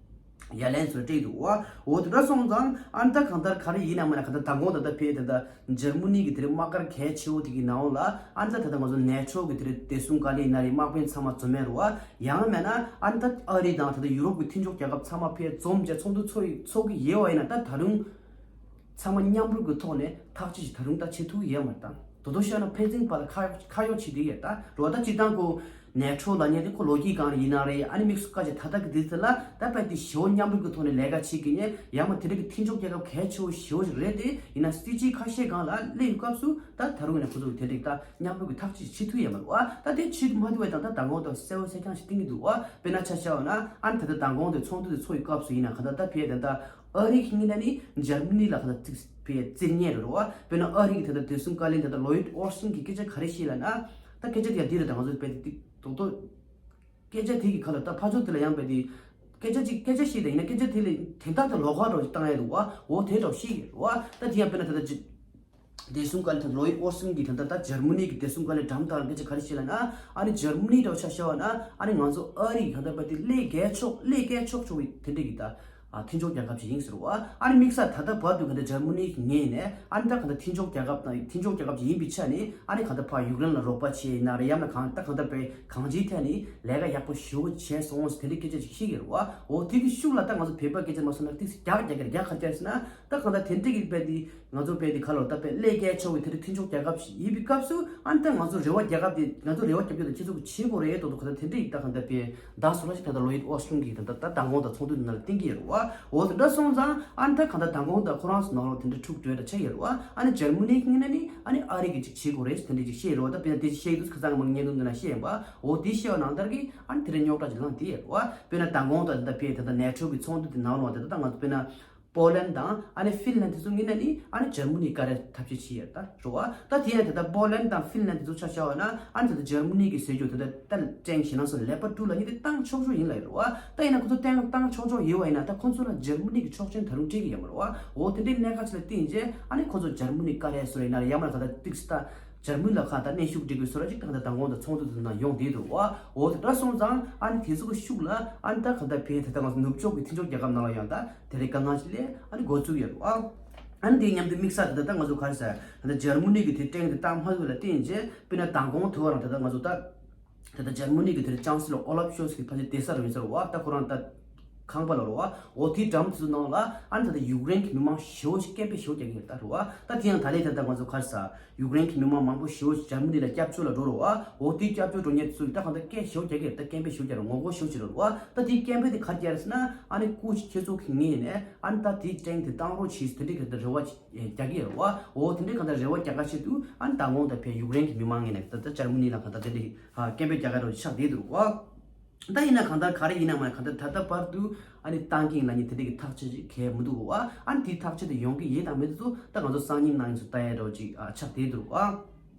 ཡ་ལན་ཚོ་སྤྲད་འདུག་བ། འོ་དེ་འདྲ་སོང་ཙང་ཨ་ནི་ད་གང་ལྟར་ག་རེ་ཡིན་ན་མིན་ན་གང་ལྟར་མདང་དགོང་ད་ལྟ་ཕར་ད་ལྟ་འཇར་མ་ནི་གི་དེ་རིང་དམག་སྒར་གལ་ཆེ་བོ་དེ་གི་ནང་ལ་ཨ་ནི་ད་ད་ལྟ་ང་ཚོ་ནེ་ཊོ་གི་དེ་རིང་བདེ་སྲུང་བཀའ་བློན་ཡིན་ན་རེད། དམག་དཔོན་ཚང་མ་འཛོམས་ཡོད་རེད་བ། ཡང་མིན་ན་ཨ་ནི་ད་ཨ་རི་དང་ད་ལྟ་ཡུ་རོབ་ཀྱི་མཐུན་ཕྱོགས་རྒྱལ་ཁབ་ཚང་མ་ཕར་འཛོམས་བྱས་ཚོགས་འདུ་ཚོགས་ཡི་ཚོགས་ཀྱི་ཡོད་པ་ཡིན་ན་ད་ད་རུང་ཚང་མ་མཉམ་རུབ་ཀྱི་ཐོག་ནས་ཐག་གཅོད་ཅིག་ད་རུང་ད་བྱེད་ཐུབ་ཀྱི་ཡོད་མ་རེད། ད་དོ་དོ་ཤོད་ན་ཕན་ཚུན་བར་ལ་ཁ་ཁ་གཡོག་བྱེད་དུས་ཡོད་ད་རོ། ད་སྤྱིར་བཏང་ཁོ་ནེ་ཊོ་ལབ་མཁན་དེ་ཁོ་ལོ་རྒྱུས་སྒང་ལ་ཡིན་ན་རེད། ཨ་ནི་དམིགས་སུ་བཀར་བྱས་ད་ལྟ་གི་དུས་ཚོད་ལ་ད་རྦད་དེ་ཞེ་པོ་མཉམ་རུབ་ཀྱི་ཐོག་ནས་ལས་ཀ་བྱེད་ཀྱི་ཡིན། ཡང་མ་དེ་རིང་གི་མཐུན་ཕྱོགས་རྒྱལ་ཁབ་གལ་ཆེ་བོ་ཞེ་པོ་ཞིག་རེད་དེ། ཡིན་ན་སྲིད་ཇུས་ཁ་ཤས་སྒང་ལ་སླེབས་ཡོད་སྐབས་སུ་ད་ད་རུང་ཡིན་ན་ཁོ་ཚོ་གི་དེ་འདྲ་ད་མཉམ་རུབ་ཀྱི་ཐག་གཅོད་བྱེད་ཐུབ་ཡོད་མ་རེད་བ། ད་དེ་བྱེད་ཐུབ་མ་ཐུབ་པའི་དང་ད་མདང་དགོང་ད་གསལ་པོ་གསལ་རྐྱང་ཞིག་བསྟན་གྱི་འདུག་བ། དཔེར་ན་ཆ་བཞག་པ་ན་ཨ་ནི་ད་ལྟ་མདང་དགོང་དེ་ཚོགས་འདུ་དེ་ཚོགས་ཡི་སྐབས་སུ་ཡིན་ན་གང་ལྟར་ད་ཕར་ད་ལྟ་ ཨ་རི་གི་ངོས་ནས་ནི་འཇར་མ་ནི་ལ་ག་ད་ཙིག་པའི་རྩིས་ཉེས་རེད་རོ། དཔེར་ན་ཨ་རི་གི་ད་ད་བདེ་སྲུང་བཀའ་བློན་ད་ད་ལོ་ཡིད་ཨོ་སིན་གྱི་སྐད་ཆ་ག་རེ་བཤད་ལབ་ན། ད་སྐད་ཆ་དེ་ཡང་འདི་རེད། ད་ང་ཚོ་དཔེ་དེ་ཏིག་ཏོག་ཏོག་སྐད་ཆ་དེ་གི་ཁ་ལ་ད་ཕར་ཕྱོགས་དེ་ལ་ཡང་དཔེ་དེ་སྐད་ཆ་ཅིག་སྐད་ཆ་བཤད་ད་ཡིན་ན་སྐད་ཆ་དེ་ལ་དོན་དག་དང་ལོགས་ཀ་འདྲ་བོ་ཞིག་བཏང་ཡ་འདུག་བ། འོ་དེ་འདྲ་བོ་བཤད་ཀྱི་རེད་བ། ད་དེ་ཡང་དཔེར་ན་ད་ད་ཅིག་བདེ་སྲུང་བཀའ་བློན་ལོ་ཡིད་ཨོ་སིན་གྱིས་ད་ལྟ་ད་འཇར་མ་ནི་གི་བདེ་སྲུང་བཀའ་བློན་འགྲམ་དང་སྐད་ཆ་ག་རེ་བཤད་ལབ་ན། ཨ་ནི་འཇར་མ་ནི་འདྲ་བོ་ཆ་བཞག་པ་ན་ཨ་ནི་ང་ཚོ་ཨ་རི་གང་ལྟར་པ་དེ་ལས་བརྒལ་ཆོག་ལས་བརྒལ་ཆོག་ཆོག་པའི་དེ་འདྲ་གི་ད་ཨ་མཐུན་ཕྱོགས་རྒྱལ་ཁབ་ཅིག་ཡིན་ཟེར་བ། ཨ་ནི་དམིགས་བསལ་ད་ལྟ་བར་དུ་གང་ལྟར་འཇར་མ་ནི་གི་ངོས་ནས་ཨ་ནི་ད་གང་ལྟར་མཐུན་ཕྱོགས་རྒྱལ་ཁབ་དང་མཐུན་ཕྱོགས་རྒྱལ་ཁབ་ཅིག་ཡིན་པའི་ཆ་ནས་ཨ་ནི་གང་ལྟར་ཕར་ཡུཀ་རེན་ལ་རོགས་པ་བྱས་ཡིན་ན་རེད། ཡང་ན་གང་ད་གང་ལྟར་པའི་གང་ཅིའི་ཐད་ནས་ལས་ཀ་ཡག་པོ་ཞེ་པོ་བྱས་སོང་ཟེར་དེ་འདྲའི་སྐད་ཆ་ཅིག་བཤད་ཀྱི་རེད་བ། འོ་དེ་གི་ཤུགས་ལ་ད་ང་ཚོ་བོད་པ་སྐད་ཆ་མ་སོང་ན་ཏིག་ཙམ་རྒྱག་རྒྱག་གི་རྒྱག་ག་རྒྱག་ཟེར་ན། ད་གང་ལྟར་དེ་འདྲ་གི་དཔེ་དེ་ང་ཚོ་དཔེ་དེ་ཁ་ལོ་ད་དཔེ་ཀླད་ཀའི་ཕྱོགས་ཀྱི་དེ་རིང་མཐུན་ཕྱོགས་རྒྱལ་ཁབ་ཞིག་ཡིན་པའི་སྐབས་སུ་ཨ་ནི་ད་ང་ཚོ་རེ་བ་རྒྱག་སྐབས་དེ་ང་ཚོ་རེ་བ་རྒྱབ་རྒྱུ་དང་ཁྱེད་ཚོ་གི་བྱེད་དགོས་རེད་དོ་དོ་གང་ལྟར་དེ་འདྲ་ཡིན། ད་གང་ལྟར་དཔེ་ད་སོ་ལ་ཞིག་ད་ལྟ་ལོ་ཡིད་ཨོ་སི་ལུང་གི་ད་ལྟ་ད་མདང་དགོང་དང་ཚོགས་འདུ་ནང་ལ་བསྟན་གྱི་ཡོད་རེད་བ། འོ་དེ་འདྲ་སོང་ཙང་ཨ་ནི་ད་གང་ལྟར་མདང་དགོང་དང་ཁོ་རང་ཚོ་ནང་ལོགས་དེ་འདྲ་འཁྲུག་སྤྲོད་ད་ཆགས་ཡོད་རེད་བ། ཨ་ནི་འཇར་མ་ནི་གི་ངོས་ནས་ནི་ཨ་ནི་ཨ་རི་གི་ཅིག་བྱེད་དགོས་རེད་དེ་འདྲ་ཅིག་བཤད་ཡོད་རེད་བ། ད་དཔེ་དེ་བཤད་དུས་ཁ་སང་གི་མ་གི་བརྙན་ཐུང་འདི་ན་བཤད་ཡིན་པ། འོ་དེ་བཤད་པ་ནང་ལྟར་གི་ཨ་ནི་དེ་རིང་རྙོག་དྲ་ཅིག་ལངས་བསྡད་ཡོད་རེད་བ། དཔེར་ན་མདང་དགོང་དང་ད་དཔེ་ད་ལྟ་ནེ་ཊོ་གི་ཚོགས་འདུ་དེ་ནང་ལོགས་དེ་ད་ལྟ་ང་ཚོ་དཔེར་ན། པོ་ལན་དང་ཨ་ནི་ཧྥིན་ལན་དེ་ཚོ་ངོས་ནས་ནི་ཨ་ནི་འཇར་མ་ནི་བཀའ་རེ་ཐབས་ཤེས་བྱེད་ཡོད་ད་རེད་བ། ད་དེ་ཡང་དེ་ལྟར་པོ་ལན་དང་ཧྥིན་ལན་དེ་ཚོ་ཆ་བཞག་པ་ན་ཨ་ནི་ད་ལྟ་འཇར་མ་ནི་གི་ཟེར་རྒྱུ་དེ་ལྟར་ད་ཀྲེང་ཞེད་སྣང་སོགས་ལེགས་པར་དཀྲུག་ལ་ནི་དེ་བཏང་ཆོག་ཆོག་ཡིན་ལ་ཡོད་རེད་བ། ད་ཡིན་ན་ཁོ་ཚོ་བཏང་བཏང་ཆོག་ཆོག་ཡོད་བ་ཡིན་ན་ད་ཁོ་ཚོ་ལ་འཇར་མ་ནི་གི་ཆོག་མཆན་ད་རུང་སྤྲད་ཀྱི་ཡོད་མ་རེད་བ། འོ་དེ་འདྲའི་གནད་འགག་ཅིག་ལ་བརྟེན་རྗེས་ཨ་ནི་ཁོ་ཚོ་འཇར་མ་ནི་བཀའ་རེ་བཟོ་ཡིན་ན་ཡང་མ་ད་ད་ཏིག་སི་ད། འཇར་མ་ནི་ལ་ཁ་ད་གནོན་ཤུགས་སྤྲད་དགོས་བཟོ་འདྲ་ཅིག་ད་ད་མདང་དགོང་དང་ཚོགས་འདུ་དེ་ནང་ཡོང་བསྡད་འདུག་བ། འོ་དེ་འདྲ་སོང་ཙང་ཨ་ནི་དེ་ཚོ་གི་ཤུགས་ལ་ཨ་ནི་ད་ག་ད་བས་དེ་ད་ང་ཚོ་ནུབ་ཕྱོགས་ཀྱི་མཐུན་ཕྱོགས་རྒྱལ་ཁབ་ནང་ལ་ཡང་ད་དེ་རིང་དཀའ་ངལ་ཅིག་སླེབས་ཨ་ནི་འགོ་བཙུགས་ཡོད་རེད་བ། ཨ་ནི་དེ་མཉམ་དུ་དམིགས་བསལ་དེ་ད་ད་ང་ཚོ་ག་རེ་ཟེར་ད་འཇར་མ་ནི་གི་དེ་ཀྲེང་དེ་བཏང་མ་ཐུབ་ལ་བརྟེན་རྗེས་དཔེར་ན་མདང་དགོང་དུ་བ་རང་ད་ད་ང་ཚོ་ད། ད་ལྟ་འཇར་མ་ནི་གི་དེར་ཅང་སི་ལོ་ཨོ་ལབ་ཤོལ་ཚི་གི་ཕལ་ཆེར་བསྡད་ས་རེད་ཟེར་བ། ད་ཁོ་རང་ད་ཁང་པ་ལ་རེད་བ། འོ་དེའི་འགྲམ་དེ་ཚོ་ནང་ལ་ཨ་ནི་ད་ལྟ་ཡུཀ་རེན་གྱི་མི་མང་ཞེ་པོ་ཞིག་སྐད་འབོད་ཞེ་པོ་རྒྱག་གི་ཡོད་ད་རེད་བ། ད་དེ་ཡང་ད་ལན་ད་ལྟ་ང་ཚོ་ག་རེ་ཟ་ཡུཀ་རེན་གྱི་མི་མང་མང་པོ་ཞེ་པོ་ཞིག་འཇར་མ་ནི་ལ་སྐྱབས་བཅོལ་ལ་འགྲོ་རེད་བ། འོ་དེའི་སྐྱབས་བཅོལ་འགྲོ་མཁན་དེ་ཚོ་གི་ད་གང་ལྟར་སྐད་ཞེ་པོ་རྒྱག་གི་ཡོད་ད། སྐད་འབོད་ཞེ་པོ་རྒྱག་རེད། ངོ་རྒོལ་ཞེ་པོ་ཞིག་རེད་བ། ད་དེའི་སྐད་འབོད་དེ་ག་རེ་རྒྱག་རེད་ཟེར་ན་ཨ་ནི་སྐུ་མཁྱེན་ཚོགས་ཀྱི་ངོས་ནས་ཨ་ནི་ད་དེའི་ཀྲེང་དེ་བཏང་རོགས་གྱིས་ཟེར་དེ་འདྲའི་གང་ལྟར་རེ་བ་ཞིག་རྒྱག་གི་ཡོད་རེད་བ། འོ་དེ་འདྲའི་གང་ལྟར་རེ་བ་རྒྱག་ག་ཆེད་དུ་ཨ་ནི་མདང་དགོང་དང་བས་ཡུཀ་རེན་གྱི་མི་མང་ངོས་ནས་ད་ལྟ་འཇར་མ་ནི་ལ་གང་ལྟར་དེ་འདྲའི་སྐད་འབོད་རྒྱག་ག་རེ་ཆགས་བསྡད་འདུག་བ། ད་ཡིན་ན་གང་ལྟར་ག་རེ་ཡིན་ན་མ་གང་ལྟར་ད་ལྟ་བར་དུ་ཨ་ནི་བཏང་གི་ཡིན་ལབ་མཁན་དེ་འདྲའི་གི་ཐག་གཅོད་ཅིག་གང་ཡང་མི་འདུག་བ། ཨ་ནི་དེའི་ཐག་གཅོད་དེ་ཡོང་གི་ཡིན་དང་མིན་དེ་ཚོ་ད་ང་ཚོ་སང་ཉིན་གནངས་ཉིན་ཚོ་ལྟ་ཡ་འདྲ་བོ་ཅིག་ཨ་ཆགས་བསྡད་འདུག་བ།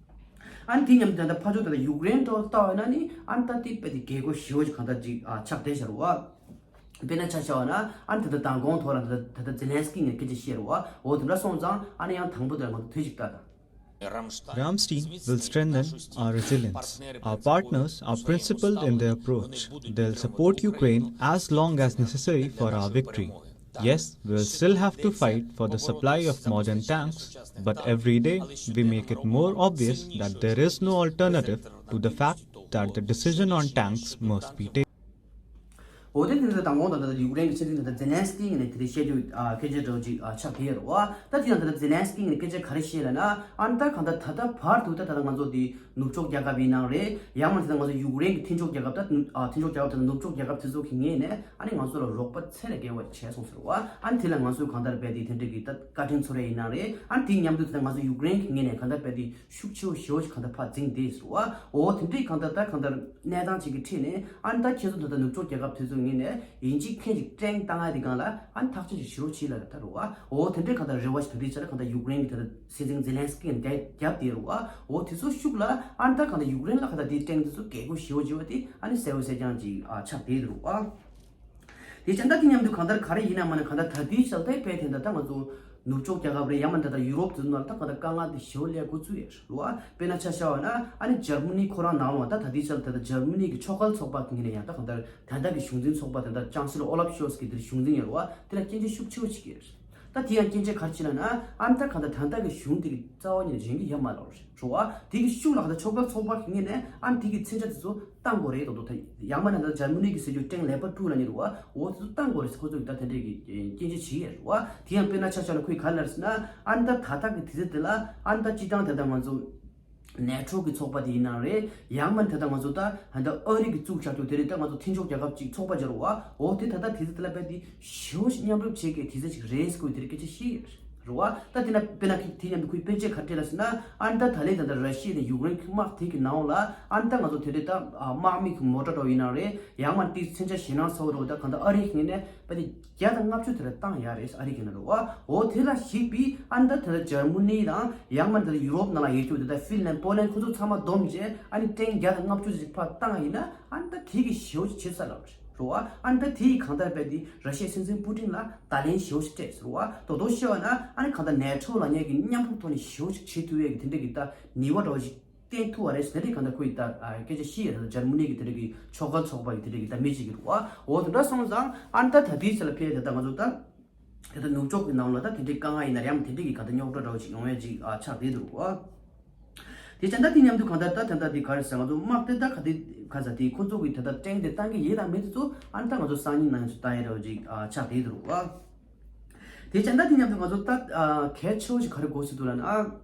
ཨ་ནི་དེ་མཉམ་དུ་ད་ལྟ་ཕར་ཕྱོགས་ད་ལྟ་ཡུཀ་རེན་འདྲ་བོ་ལྟ་བ་ཡིན་ན་ནི་ཨ་ནི་ད་དེ་དཔེ་དེ་རྒྱལ་སྒོ་ཞེ་པོ་ཅིག་གང་ལྟར་ཅིག་ཨ་ཆགས་བསྡད་བཞག་རེད་བ། དཔེར་ན་ཆ་བཞག་པ་ན་ཨ་ནི་ད་ལྟ་མདང་དགོང་ཐོག་ལ་ད་ལྟ་ད་ལྟ་ཛེ་ལན་སི་ཀི་ངས་སྐད་ཆ་བཤད་རེད་བ། འོ་དེ་འདྲ་སོང་ཙང་ཨ་ནི་ཡང་དང་པོ་དེ་ལ་ང་ཚོ་དུས་ཅིག་ལྟ་དང་། Ramstein will strengthen our resilience. Our partners are principled in their approach. They'll support Ukraine as long as necessary for our victory. Yes, we'll still have to fight for the supply of modern tanks, but every day we make it more obvious that there is no alternative to the fact that the decision on tanks must be taken. འོ་དེ་དེ་ཚོ་དང་པོ་དང་ད་ལྟ་ཡུཀ་རེན་གྱི་ཕྱི་འཐེན་ད་ལྟ་ཛེ་ལན་སི་ཀི་ངོས་ནས་དེ་རིང་བཤད་རྒྱུ་ཨ་སྐད་ཆ་འདྲ་བོ་ཅིག་ཨ་ཆགས་བསྡད་ཡོད་རེད་བ། ད་དེ་ཡང་ད་ལྟ་ཛེ་ལན་སི་ཀི་ངོས་ནས་སྐད་ཆ་ག་རེ་བཤད་ལབ་ན་ཨ་ནི་ད་གང་ལྟར་ད་ལྟ་བར་དུ་ད་ད་ལྟ་ང་ཚོ་དེ་ནུབ་ཕྱོགས་རྒྱལ་ཁབ་ཡིན་ནའང་རེད། ཡང་མིན་ད་ལྟ་ང་ཚོ་ཡུཀ་རེན་གྱི་མཐུན་ཕྱོགས་རྒྱལ་ཁབ་ད་ནུབ་ཨ་མཐུན་ཕྱོགས་རྒྱལ་ཁབ་ད་ནུབ་ཕྱོགས་རྒྱལ་ཁབ་དེ་ཚོ་གི་ངོས་ནས་ཨ་ནི་ང་ཚོ་ལ་རོགས་པ་ཚད་ལས་བརྒལ་བ་བྱས་སོང་ཟེར་བ། ཨ་ནི་དེ་ལ་ང་ཚོས་གང་ལྟར་རྦད་དེ་དེ་འདྲ་གི་ད་བཀའ་དྲིན་ཚོར་ཡ་ཡིན་ནའང་རེད། ཨ་ནི་དེ་མཉམ་དུ་ད་ལྟ་ང་ཚོ་ཡུཀ་རེན་གྱི་ངོས་ནས་གང་ལྟར་རྦད་དེ་ཤུགས་ཆེ་བོ་ཞེ་པོ་ཞིག་གང་ལྟར་ཕར་འཛིངས་བསྡད་ཟེར་བ། འོ་དེ་འདྲའི་གང་ལྟར་ད་གང་ལྟར་གནས་སྟངས་ཅིག་གི་ཁྲོད་ནས་ཨ་ནི་ད་ཁྱེད་ཚོ་ད་ལྟ་ནུབ་ཕྱོགས་རྒྱལ་ཁབ་དེ་ཚོའི་ངོས་ནས་ཡིན་གཅིག་མཁན་གཅིག་ཀྲེང་བཏང་ཡ་དེ་སྒང་ལ་ཨ་ནི་ཐག་གཅོད་ཅིག་ཞེ་པོ་བྱེད་ལབ་ཡ་ད་རེད་བ། འོ་དེ་འདྲའི་གང་ལྟར་རེ་བ་ཞིག་ད་ལྟའི་ཆ་ལ་གང་ལྟར་ཡུཀ་རེན་གྱི་ད་ལྟ་སྲིད་འཛིན་ཛེ་ལན་སི་ཀི་ཡང་རྒྱབ་བསྡད་རེད་བ། འོ་དེ་ཚོ་ཤུགས་ལ་ཨ་ནི་ད་གང་ལྟར་ཡུཀ་རེན་ལ་གང་ལྟར་དེའི་ཀྲེང་དེ་ཚོ་རྒྱལ་སྒོ་ཞེ་པོ་བྱེད་པ་དེ་ཨ་ནི་གསལ་པོ་གསལ་རྐྱང་ཅིག་ཨ་ཆགས་བསྡད་རེད་བ། དེ་ཅང་ད་དེ་མཉམ་དུ་གང་ལྟར་ག་རེ་ཡིན་ན་མ་ན་གང་ལྟར་ད་ལྟའི་ཆར་དེ་དཔེ་དེ་འདྲ་ད་ང་ཚོ་ནུབ་ཕྱོགས་རྒྱལ་ཁབ་རེད། ཡང་མིན་ད་ལྟ་ཡུ་རོབ་དེ་ཚོ་ནང་ལ་ད་གང་ལྟར་དཀའ་ངལ་དེ་ཞེ་པོ་སླེབས་འགོ་ཚུགས་ཡོད་རེད་བ། དཔེར་ན་ཆ་བཞག་པ་ན་ཨ་ནི་འཇར་མ་ནི་ཁོ་རང་ནང་ལ་ད་ད་ལྟའི་ཆར་ད་ལྟ་འཇར་མ་ནི་གི་ཆོག་མཆན་ཚོགས་པ་གི་ངོས་ནས་ཡང་ད་གང་ལྟར་ད་ལྟ་གི་གཞུང་འཛིན་ཚོགས་པ་ད་ལྟ་ཅང་སི་ལོ་ཨོ་ལབ་ཤོལ་ཚི་གི་དེར་གཞུང་འཛིན་ཡོད་རེད་བ། དེ་ལ་སྐྱོན་བརྗོད་ཤུགས་ཆེ་བོ་བྱེད་ཀྱི་ཡོད་རེད། ད་དེ་ཡང་སྐྱོན་བརྗོད་ག་རེ་བྱེད་ལབ་ན་ཨ་ནི་ད་གང་ལྟར་ད་ལྟ་གི་གཞུང་དེ་གི་རྩ་བ་ཉིད་ནས་འཇོན་གྱི་ཡོད་མ་རེད་བ། རེད་བ། དེ་གི་ཤུགས་ལ་ད་ཆོག་མཆན་ཚོགས་པ་གི་ངོས་ནས་ཨ་ནི་དེ་གི་མཚོན་ཆ་དེ་ཚོ་བཏང་དགོས་རེད་དོ་དོ། ད་ཡང་མིན་ན་ད་འཇར་མ་ནི་གི་ཟེར་རྒྱུ་ཀྲེང་ལེགས་པར་དཀྲུག་ལབ་མཁན་རེད་བ། འོ་དེ་ཚོ་བཏང་དགོས་རེད་ཟེར་ཁོ་ཚོ་གི་ད་དེ་འདྲས་ཀྱི་སྐྱོན་བརྗོད་བྱེད་ཀྱི་ཡོད་རེད་བ། དེ་ཡང་དཔེར་ན་ཆ་བཞག་ན་ཁོས་ག་རེ་ལབ་ཟེར་ན་ཨ་ནི་ད་ད་ལྟ་གི་དུས་ཚོད་དེ་ལ་ཨ་ནི་ད་སྤྱི་བཏང་ད་ལྟ་ང་ཚོ་ནེ་ཊོ་གི་ཚོགས་པ་དེ་ཡིན་ནའང་རེད། ཡང་མིན་ད་ལྟ་ང་ཚོ་ད་ད་ལྟ་ཨ་རི་གི་བཙུགས་བཞག་རྒྱུ་དེ་རེད། ད་ང་ཚོ་མཐུན་ཕྱོགས་རྒྱལ་ཁབ་ཅིག་ཚོགས་པ་སྦྱར་བ། འོ་དེ་ད་ལྟ་དུས་ཚོད་དེ་ལ་རྦད་དེ་ཞེ་པོ་ཞིག་མཉམ་རུབ་བྱེད་ཀྱི་དུས་ཚོད་ཅིག་རེད་ཟེར་ཁོས་དེ་རིང་སྐད་ཆ་བཤད་ཡོད་རེད། རེད་བ། ད་དེ་ན་དཔེར་ན་དེ་མཉམ་དུ་ཁོས་དཔེ་ཆ་ག་རེ་སྤྲད་ལབ་ཟེར་ན། ཨ་ནི་ད་ད་ལན་ད་ལྟ་ར་ཤི་ཡ་དང་ཡུཀ་རེན་གྱི་དམག་དེ་གི་ནང་ལ་ཨ་ནི་ད་ང་ཚོ་དེ་འདྲའི་ད་དམག་མི་གི་མོ་ཊ་འདྲ་བོ་ཡིན་ན་རེད། ཡང་མིན་ན་དེ་མཚོན་ཆ་ཞེད་སྣང་ཚ་བོ་འདྲ་བོ། ད་གང་ལྟར་ཨ་རིའི་ངོས་ནས་ད་དེ་བརྒྱ་དང་ལྔ་བཅུ་དེ་འདྲ་བཏང་ཡ་རེད། ཨ་རིའི་ངོས་ནས་རེད་བ། འོ་དེ་ལ་གཞིགས་པའི་ཨ་ནི་ད་ད་ལྟ་འཇར་མ་ནི་དང་ཡང་མིན་ན་ད་ལྟ་ཡུ་རོབ་ནང་ལ་ཡོད་རྒྱུ་ད་ལྟ་ཧྥིན་ལན་པོ་ལན་ཁོ་ཚོ་ཚང་མ་བསྡོམས་བྱས་ཨ་ནི་ཀྲེན་བརྒྱ་དང་ལྔ་བཅུ་ཞིག་ཕར་བཏང་ཡིན་ན། ཨ་ནི་ད་དེ་གི་ཞེ་པོ་ཅིག་བྱེད་ས་ལ་རེད་བ། ཨ་ནི་ད་དེ་ཡི་གང་ལྟར་བས་དེ་ར་ཤི་ཡའི་སྲིད་འཛིན་པུ་ཏིན་ལ་བརྡ་ལན་ཞེ་པོ་ཅིག་སྤྲད་ཟེར་བ། དོ་དོ་བཤད་པ་ན་ཨ་ནི་གང་ལྟར་ནེ་ཊོ་ལབ་མཁན་གྱི་མཉམ་རུབ་ཐོག་ནས་ཞེ་པོ་ཅིག་བྱེད་ཐུབ་ཡས་ཀྱི་དེ་འདྲ་གི་ད་ནུས་པ་འདྲ་བོ་ཞིག་བསྟན་ཐུབ་པ་རེད་ཟེར། དེ་འདྲ་གང་ལྟར་ཁོ་ཡི་ད་སྐད་ཆ་བཤད་ཡས་ད་འཇར་མ་ནི་གི་དེ་འདྲ་གི་ཕྱོགས་འགལ་ཚོགས་པ་ཡི་དེ་འདྲ་གི་ད་མི་ཅིག་གི་རེད་བ། འོ་དེ་འདྲ་སོང་ཙང་ཨ་ནི་ད་ད་དེའི་ཆ་ལ་ཕེབས་ད་ད་ང་ཚོ་ད། དེ་ལྟར་ནུབ་ཕྱོགས་ཀྱི་ནང་ལ་ད་དེ་འདྲའི་དཀའ་ངལ་ཡིན་ན་རེད། ཡང་དེ་འདྲའི་གི་ག་ད་རྙོག་དྲ་འདྲ་བོ་ཞིག་ཡོང་ཡ་ཅིག་ཨ་ཆགས་བསྡད་འདུག་བ། དེ་བྱས་ད་དེ་མཉམ་དུ་གང་ལྟར་ད་ད་ལྟ་དེ་ག་རེ་ཟེར། ང་ཚོ་དམག་དེ་ད་ག་དེ་ག་ཟེར་དེ་ཁོ་ཚོ་གི་ད་ལྟ་ཀྲེན་དེ་བཏང་གི་ཡིན་དང་མིན་དེ་ཚོ་ཨ་ནི་ད་ང་ཚོ་སང་ཉིན་ནང་ཚོ་བཏང་ཡ་འདྲ་བོ་ཅིག་ཨ་ཆགས་བསྡད་འདུག་བ། དེ་བྱས་ད་དེ་མཉམ་དུ་ང་ཚོ་ད་ཨ་གལ་ཆེ་བོ་ཞིག་ག་རེ་དགོས་ཟེར་འདུག་ལབ་ན། ཨ་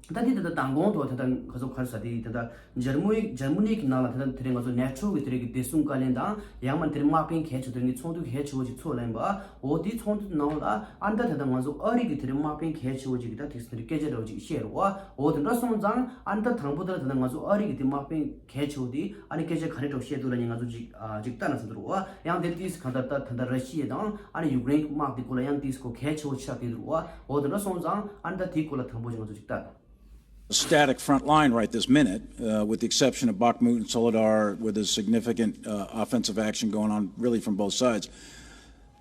ད་དེ་ད་ལྟ་མདང་དགོང་དུ་ད་ལྟ་ང་ཚོ་ག་རེ་ཟེར་དེ་ད་ལྟ། འཇར་མ་ནི་འཇར་མ་ནི་གི་ནང་ལ་དེ་དེ་རིང་ང་ཚོ་ནེ་ཊོ་གི་དེ་རིང་གི་བདེ་སྲུང་བཀའ་བློན་དང་ཡང་མིན་དེ་རིང་དམག་དཔོན་གལ་ཆེ་དེ་རིང་གི་ཚོགས་འདུ་གལ་ཆེ་བོ་ཅིག་ཚོགས་ལེན་པ། འོ་དེའི་ཚོགས་འདུ་ནང་ལ་ཨ་ནི་ད་ད་ལྟ་ང་ཚོ་ཨ་རི་གི་དེ་རིང་དམག་དཔོན་གལ་ཆེ་བོ་ཅིག་གི་ད་དེ་དེ་རིང་སྐད་ཆ་འདྲ་བོ་ཅིག་བཤད་རེད་བ། འོ་དེ་འདྲ་སོང་ཙང་ཨ་ནི་ད་དང་པོ་ད་ད་ལྟ་ང་ཚོ་ཨ་རི་གི་དེ་དམག་དཔོན་གལ་ཆེ་བོ་དེ་ཨ་ནི་སྐད་ཆ་ག་རེ་འདྲ་བོ་བཤད་འདུག་ལབ་ན་ང་ཚོ་ཅིག་ཨ་ཅིག་ལྟ་ན་ཟེར་འདུག་རེད་བ། ཡང་དེ་དུས་གང་ལྟར་ད་ད་ལྟ་ར་ཤི་ཡ་དང་ཨ་ནི་ཡུཀ་རེན་གི་དམག་དེ་སྐོར་ལ་ཡང་དུས་སྐོར་གལ་ཆེ་བོ་ཆགས་བསྡད་འདུག་རེད་བ། འོ་དེ་འདྲ་སོང་ཙང་ཨ་ནི་ད་དེའི་སྐོར་ལ་དང་པོ་ཅིག་ང་ཚོ་ཅིག་ལྟ། Static front line right this minute, uh, with the exception of Bakhmut and Soledar, where there's significant uh, offensive action going on really from both sides.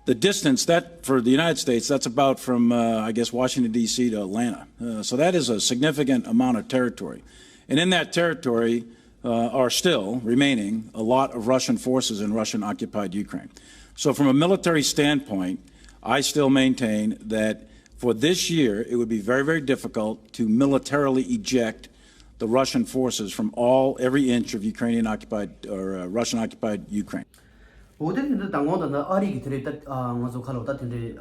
The distance that for the United States, that's about from, uh, I guess, Washington, D C to Atlanta. Uh, so that is a significant amount of territory. And in that territory uh, are still remaining a lot of Russian forces in Russian occupied Ukraine. So, from a military standpoint, I still maintain that for this year, it would be very, very difficult to militarily eject the Russian forces from all every inch of Ukrainian occupied or uh, Russian occupied Ukraine. འོ་དེ་ནི་འདི་དང་གོང་དང་ཨ་རི་གི་དེ་རེད་ད། ང་ཚོ་ཁ་ལོ་ད་དེ་འདྲའི་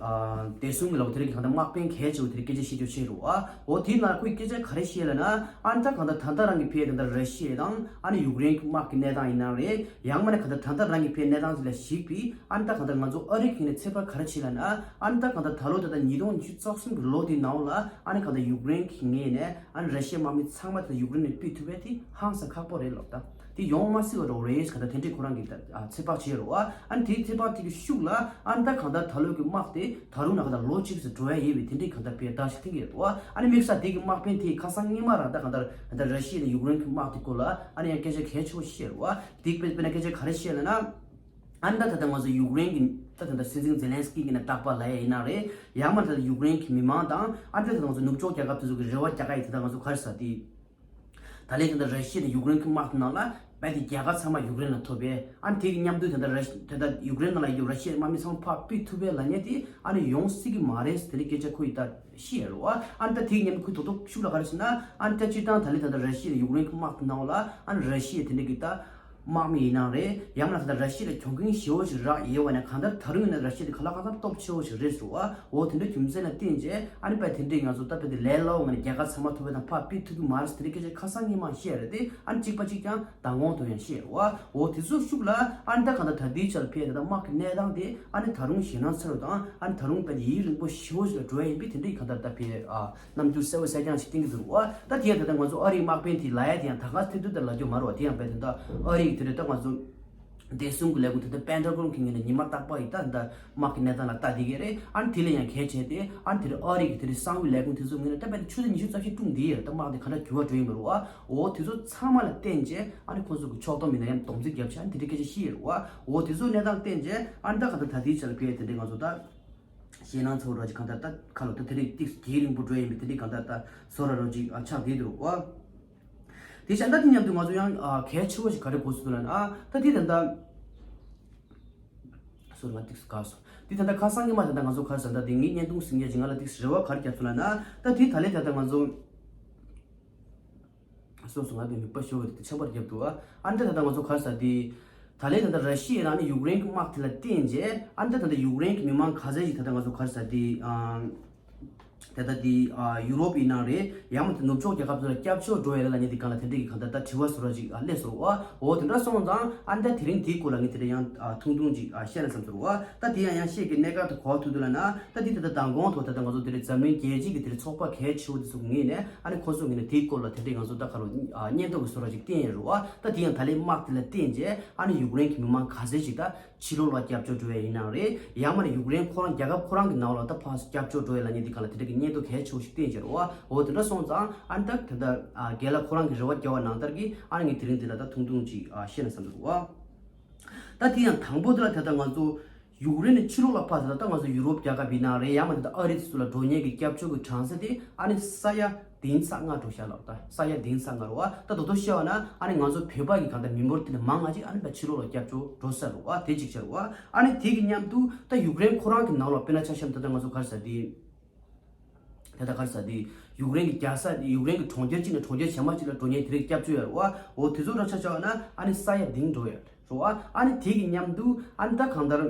བདེ་སྲུང་གི་ལོ་དེ་རེད་གི་གང་ལྟར་དམག་དཔོན་གལ་ཆེ་བོ་དེ་རེད་སྐད་ཆ་བཤད་རྒྱུ་བཤད་རུ་ཨ། འོ་དེའི་ནང་ཁོས་སྐད་ཆ་ག་རེ་བཤད་ལ་ན། ཨ་ནི་ད་གང་ལྟར་ད་ལྟ་རང་གི་ཕེ་ད་ལྟ་ར་ཤི་ཡ་དང་ཨ་ནི་ཡུཀ་རེན་གི་དམག་གི་གནས་སྟངས་ཡིན་ན་རེད། ཡང་མིན་ན་གང་ལྟར་ད་ལྟ་རང་གི་ཕེ་གནས་སྟངས་དེ་ལ་གཞིགས་པའི་ཨ་ནི་ད་གང་ལྟར་ང་ཚོ་ཨ་རི་གི་ནས་ཚོད་དཔག་ག་རེ་བྱེད་ལ་ན། ཨ་ནི་ད་གང་ལྟར་ད་ལོ་ད་ལྟ་ཉིས་སྟོང་ཉི་ཤུ་རྩ་གསུམ་གི་ལོ་དེའི་ནང་ལ་ཨ་ནི་གང་ལྟར་ཡུཀ་རེན་གི་ངོས་ནས་ཨ་ནི་ར་ཤི་ཡའི་དམག་མི་ཚང་མ་ད་ལྟ་ཡུཀ་རེན་ནས་ཕུད་ཐུབ་པ་དེ་ཧང་སང་ཁག་པོ་རེད་ལབ་ད། དེ་ཡོང་མ་སྲིད་པ་འདྲ་བོ་རེད་ཟེར་ག་ད་དེ་འདྲའི་ཁོ་རང་གིས་ད་ཚོད་དཔག་བྱས་རོ། ཨ་ནི་དེའི་ཚོད་དཔག་དེ་གི་ཤུགས་ལ་ཨ་ནི་ད་གང་ལྟར་ད་ལོ་གི་དམག་དེ་ད་རུང་ན་གང་ལྟར་ལོ་གཅིག་ཙམ་འགྲོ་ཡ་ཡིན་པའི་དེ་འདྲའི་གང་ལྟར་དཔེ་བརྡ་ཞིག་སྟོན་གྱི་ཡོད་རོ། ཨ་ནི་དམིགས་བསལ་དེ་གི་དམག་དཔོན་དེ་ཁ་སང་སྔོན་མ་རང་ད་གང་ལྟར་ད་ར་ཤི་ཡ་དང་ཡུཀ་རེན་གི་དམག་དེ་སྐོར་ལ་ཨ་ནི་ཡང་སྐད་ཆ་གལ་ཆེ་བོ་བཤད་རོ། དེ་དཔེ་དཔེར་ན་སྐད་ཆ་ག་རེ་བཤད་ལ་ན། ཨ་ནི་ད་ད་ལྟ་ང་ཚོ་ཡུཀ་རེན་གི་ད་ད་ལྟ་སྲིད་འཛིན་ཛེ་ལན་སི་ཀི་གི་ནས་རྟག་པར་ལབ་ཡ་ཡིན་ན་རེད། ཡང་མིན་ད་ལྟ་ཡུཀ་རེན་གི་མི་མང་དང་ཨ་ནི་ད་ད་ལྟ་ང་ཚོ་ནུབ་ཕྱོགས་རྒྱལ་ཁབ་དེ་ཚོ་གི་རེ་བ་རྒྱག་ག་ཡི་ད་ལྟ་ང་ཚོ་ག་རེ་ཟེར་དེ། ད་ལན་ད་ལྟ་ར་ཤི་ཡ་དང་ཡུཀ་རེན་གྱི་དམག་དེ་ནང་ལ་རྦད་དེ་རྒྱལ་ཁ་ཚང་མ་ཡུཀ་རེན་ལ་ཐོབ་པས། ཨ་ནི་དེ་གི་མཉམ་དུ་ད་ལྟ་ར་ཤི་ད་ལྟ་ཡུཀ་རེན་ནང་ལ་ཡོད་ར་ཤི་ཡའི་དམག་མི་ཚང་མ་ཕར་ཕུད་ཐུབ་པས་ལབ་མཁན་དེ་ཨ་ནི་ཡོང་སྲིད་ཀྱི་མ་རེད་ཟེར་དེ་འདྲའི་སྐད་ཆ་ཁོ་ཡིས་ད་བཤད་ཡོད་རེད་བ། ཨ་ནི་ད་དེ་གི་མཉམ་དུ་ཁོས་དོག་དོག་ཤུགས་ལ་ག་རེ་ཟེར་ན། ཨ་ནི་ད་སྤྱིར་བཏང་ད་ལན་ད་ལྟ་ར་ཤི་ཡ་དང་ཡུཀ་རེན་གྱི་དམག་དེ་ནང་ལ་ཨ་ནི་ར་ཤི་ཡ་དེ་འདྲ་གི་ད་དམག་མི་ཡིན་ནའང་རེད། ཡང་ན་ད་ལྟ་ར་ཤི་ཡ་ལ་གྱོང་གུན་ཞེ་པོ་ཞིག་རག་ཡོད་པ་ནས་གང་ལྟར་ད་རུང་ཡིན་ན་ར་ཤི་ཡ་དེ་ག་ལ་གང་འཚམ་སྟོབས་ཆེ་བོ་ཞིག་རེད་ཟེར་བ། འོ་དེ་འདྲ་རྒྱུ་མཚན་ལ་བརྟེན་བྱས་ཨ་ནི་དཔེ་དེ་འདྲའི་ང་ཚོ་ད་དཔེ་དེ་ལས་སླ་བོ་ངང་ནས་རྒྱལ་ཁ་ཚང་མ་ཐོབ་པ་དང་ཕར་ཕུད་ཐུབ་ཀྱི་མ་རེད་ཟེར་དེ་འདྲའི་སྐད་ཆ་ཁ་སང་ཉིན་མ་བཤད་རེད་དེ། ཨ་ནི་གཅིག་པ་གཅིག་རྐྱང་མདང་དགོང་དུ་ཡང་བཤད་རེད་བ། འོ་དེ་ཚོ་ཤུགས་ལ་ཨ་ནི་ད་གང་ལྟར་ད་ལྟའི་ཆར་ལ་ཕེབས་ད་ལྟ་དམག་གི་གནས་སྟངས་དེ་ཨ་ནི་ད་རུང་ཞེད་སྣང་ཚ་རུ་དང་ཨ་ནི་ད་རུང་དཔེ་དེ་ཡུན་རིང་པོ་ཞེ་པོ་ཞིག་ལ་འགྲོ་ཡ་ཡིན་པས་དེ་འདྲའི་གང་ལྟར་ད་ཕེབས་ཨ། རྣམ་འགྱུར་གསལ་པོ་གསལ་རྐྱང་ཞིག་བསྟན་གྱི་འདུག་བ། ད་དེ་ཡང་ད་ལྟ་ང་ཚོ་ཨ་རིའི་དམག་དཔོན་དེ་ལབ་ཡ་དེ་ཡང་ད་ག་ཚོད་དུས་ད་ལབ་རྒྱུ་མ་རེད་བ། དེ་ཡང་དཔེ་དེ་ད་ཨ་རི་གི་དེ་རེད་ད་ང་ཚོ་བདེ་སྲུང་གི་ལས་ཁུངས་དེ་ད་པེན་ཊ་གོན་གྱི་ངོས་ནས་ཉི་མ་རྟག་པར་ཡི་ད་ད་དམག་གི་གནས་སྟངས་ལ་ལྟ་བསྡད་ཀྱི་རེད། ཨ་ནི་དེ་ལས་ཡང་གལ་ཆེ་སྟེ་ཨ་ནི་དེ་རིང་ཨ་རི་གི་དེ་རིང་གསང་བའི་ལས་ཁུངས་དེ་ཚོ་ངོས་ནས་ད་དཔེ་ཆུ་ཚོད་ཉི་ཤུ་རྩ་བཞི་སྲུང་བསྡད་ཡོད་རེད། ད་དམག་དེ་ག་འདྲ་འགྱུར་བ་འགྲོ་ཡིན་མ་རེད་བ། འོ་དེ་ཚོ་ཚང་མ་ལ་བརྟེན་བྱས་ཨ་ནི་ཁོང་ཚོ་གི་ཕྱོགས་བསྡོམས་ཡིན་ན་ཡང་སྡོམ་རྩིས་བརྒྱབ་བྱས་ཨ་ནི་དེ་འདྲའི་སྐད་ཆ་བཤད་ཡོད་རེད་བ། འོ་དེ་ཚོ་གནས་སྟངས་བརྟེན་བྱས་ཨ་ནི་ད་ག་ད་ད་ལྟའི་ཆར་ལ་ཕེབས་དེ་འདྲའི་ང་ཚོ་ད། ཞེད་སྣང་ཚ་བོ་འདྲ་ཅིག་གང་ལྟར་ད་ཁ་ལོ་ད་དེ་རིང་ཏིག་རྒྱས་རིང་པོ་འགྲོ་ཡིན་པའི་དེ་འདྲའི་གང་ལྟར་ད་བཟོ་འདྲ་འདྲ་ཅིག་ཨ་ཆགས་བསྡད་འདུག་བ། དེ་བྱས་ད་དེ་མཉམ་དུ་ང་ཚོ་ཡང་ཨ་གལ་ཆེ་བོ་ཞིག་ག་རེ་དགོས་སུ་འདུག་ལབ་ན་ཨ་ད་དེ་ད་ལྟ་སོ་ར་ང་ཏིག་ག་སོ་དེ་ད་ལྟ་ཁ་སང་གི་མ་ད་ལྟ་ང་ཚོ་ག་རེ་ཟེར་ད་དེ་ངའི་བརྙན་ཐུང་གཟིགས་མཁན་ཅིག་ང་ལ་ཏིག་རེ་བ་ག་རེ་བརྒྱབ་སོང་ལབ་ན་ད་དེ་ད་ལན་ད་ལྟ་ང་ཚོ། སོ་སོ་ང་བའི་མིག་པ་ཤོར་བ་དེ་ཆགས་པར་བརྒྱབ་འདུག་ཨ། ཨ་འདྲ་ད་ལྟ་ང་ཚོ་ག་རེ་ཟེར་དེ། ད་ལན་ད་ལྟ་ར་ཤི་ཡ་རང་ནས་ཡུཀ་རེན་གྱི་དམག་དེ་ལ་བརྟེན་རྗེས་ཨ་འདྲ་ད་ལྟ་ཡུཀ་རེན་གྱི་མི་མང་ག་ཚད་ཅིག་ད་ལྟ་ང་ཚོ་ག་རེ་ཟེར་དེ། ཨ། དེ་ལྟ་དེ་ཨ་ཡུ་རོབ་ཡིན་ན་རེད། ཡང་མ་དེ་ནུབ་ཕྱོགས་རྒྱལ་ཁབ་ཚོ་ལ་སྐྱབས་བཅོལ་འགྲོ་ཡ་ལ་ལ་ཉེ་དེ་གང་ལ་དེ་འདྲ་གི་གང་ལྟར་ད་དྲི་བ་བཟོ་ར་ཅིག་ཨ་སླེབས་སོང་བ། འོ་དེ་འདྲ་སོང་ཙང་ཨ་ནི་ད་དེ་རིང་དེའི་སྐོར་ལ་ངས་དེ་འདྲ་ཡང་ཨ་ཐུང་ཐུང་ཅིག་ཨ་བཤད་ན་བསམ་སོང་བ། ད་དེ་ཡང་ཡང་བཤད་ཀྱི་གནད་འགག་དེ་གོ་ཐུབ་འདུག་ལ་ན། ད་དེ་ད་ལྟ་མདང་དགོང་ཐོག་ད་ལྟ་ང་ཚོ་དེ་རིང་འཛམ་གླིང་རྒྱལ་སྤྱི་གི་དེ་རིང་ཚོགས་པ་གལ་ཆེ་བོ་དེ་ཚོ་ངོས་ནས་ཨ་ནི་ཁོ་ཚོ་ངོས་ནས་དེའི་སྐོར་ལ་དེ་འདྲ་ང་ཚོ་ད་ག་ལ་ཨ་སྙན་ཐོ་གི་བཟོ་ར་ཅིག་བསྟན་ཡོད་རེད་བ། ད་དེ་ཡང་ད་ལན་དམག་དེ་ལ་བརྟེན་རྗེས་ཨ་ནི་ཡུཀ་རེན་གྱི་མི་མང་ག་ཚད་ཅིག་ད། ཕྱི་ལོགས་ལ་སྐྱབས་བཅོལ་འགྲོ་ཡ་ཡིན་ནའང་རེད། ཡང་མ་ནས་ཡུཀ་རེན་ཁོ་རང་རྒྱལ་ཁབ་ཁོ་རང་གི་ནང་ལ་ད་ཕར་སྐྱབས་བཅོལ་འགྲོ་ཡ་ལ་ཉེ་དེ་གང་ལ་དེ་འདྲ་གི་སྙན་ཐོ་གལ་ཆེ་བོ་ཞིག་བསྟན་བྱས་རེད་བ། འོ་དེ་འདྲ་སོང་ཙང་ཨ་ནི་ད་དེ་འདྲ་ཨ་རྒན་ལགས་ཁོ་རང་གི་རེ་བ་བརྒྱབ་པ་ནང་ལྟར་གྱི་ཨ་ནི་ངས་དེ་རིང་འདི་ལ་ད་ཐུང་ཐུང་ཅིག་ཨ་བཤད་ན་བསམ་འདུག་བ། ད་དེ་ཡང་དང་པོ་དེ་ལ་དེ་ལྟ་ང་ཚོ་ཡུཀ་རེན་ནས་ཕྱི་ལོགས་ལ་ཕར་དེ་ལ་ད་ང་ཚོ་ཡུ་རོབ་རྒྱལ་ཁབ་ཡིན་ནའང་རེད། ཡང་མ་དེ་ད་ཨ་རི་དེ་ཚོ་ལ་འགྲོ་མཁན་གྱི་སྐྱབས་བཅོལ་གྱི་གྲངས་ཚད་དེ་ཨ་ནི་ས་ཡ་བདུན་ཚེག་ལྔ་འགྲོ་ཤག་ལབ། ད་ས་ཡ་བདུན་ཚེག་ལྔ་རེད་བ། ད་དོ་དོ་བཤད་པ་ན་ཨ་ནི་ང་ཚོ་བོད་པ་གི་གང་ལྟར་མི་འབོར་དེ་ལས་མང་ང་ཅིག་ཨ་ནི་ད་ཕྱི་ལོགས་ལ་སྐྱབས་བཅོལ་འགྲོ་ས་རེད་བ། དེ་གཅིག་བྱས་རེད་བ། ཨ་ནི་དེ་གི་མཉམ་དུ་ད་ཡུཀ་རེན་ཁོ་རང་གི་ནང་ལ་དཔེར་ན་ཆ་བཞག་ན་ད་ལྟ་ང་ཚོ་ག་རེ་ཟེར་དེ། ད་ལྟ་ག་རེ་ཟེར་དེ། ཡུཀ་རེན་གྱི་རྒྱལ་ས་ཡུཀ་རེན་གྱི་གྲོང་ཁྱེར་གཅིག་ནས་གྲོང་ཁྱེར་གཞན་པ་གཅིག་ལ་འགྲོ་མཁན་དེ་རིགས་སྐྱབས་བཅོལ་ཡོད་རེད་བ། འོ་དེ་ཚོ་ར་ཆ་བཞག་ན་ཨ་ནི་ས་ཡ་བདུན་འགྲོ་ཡོད་རེད་བ། ཨ་ནི་དེ་གི་མཉམ་དུ་ཨ་ནི་ད་གང་ལྟར།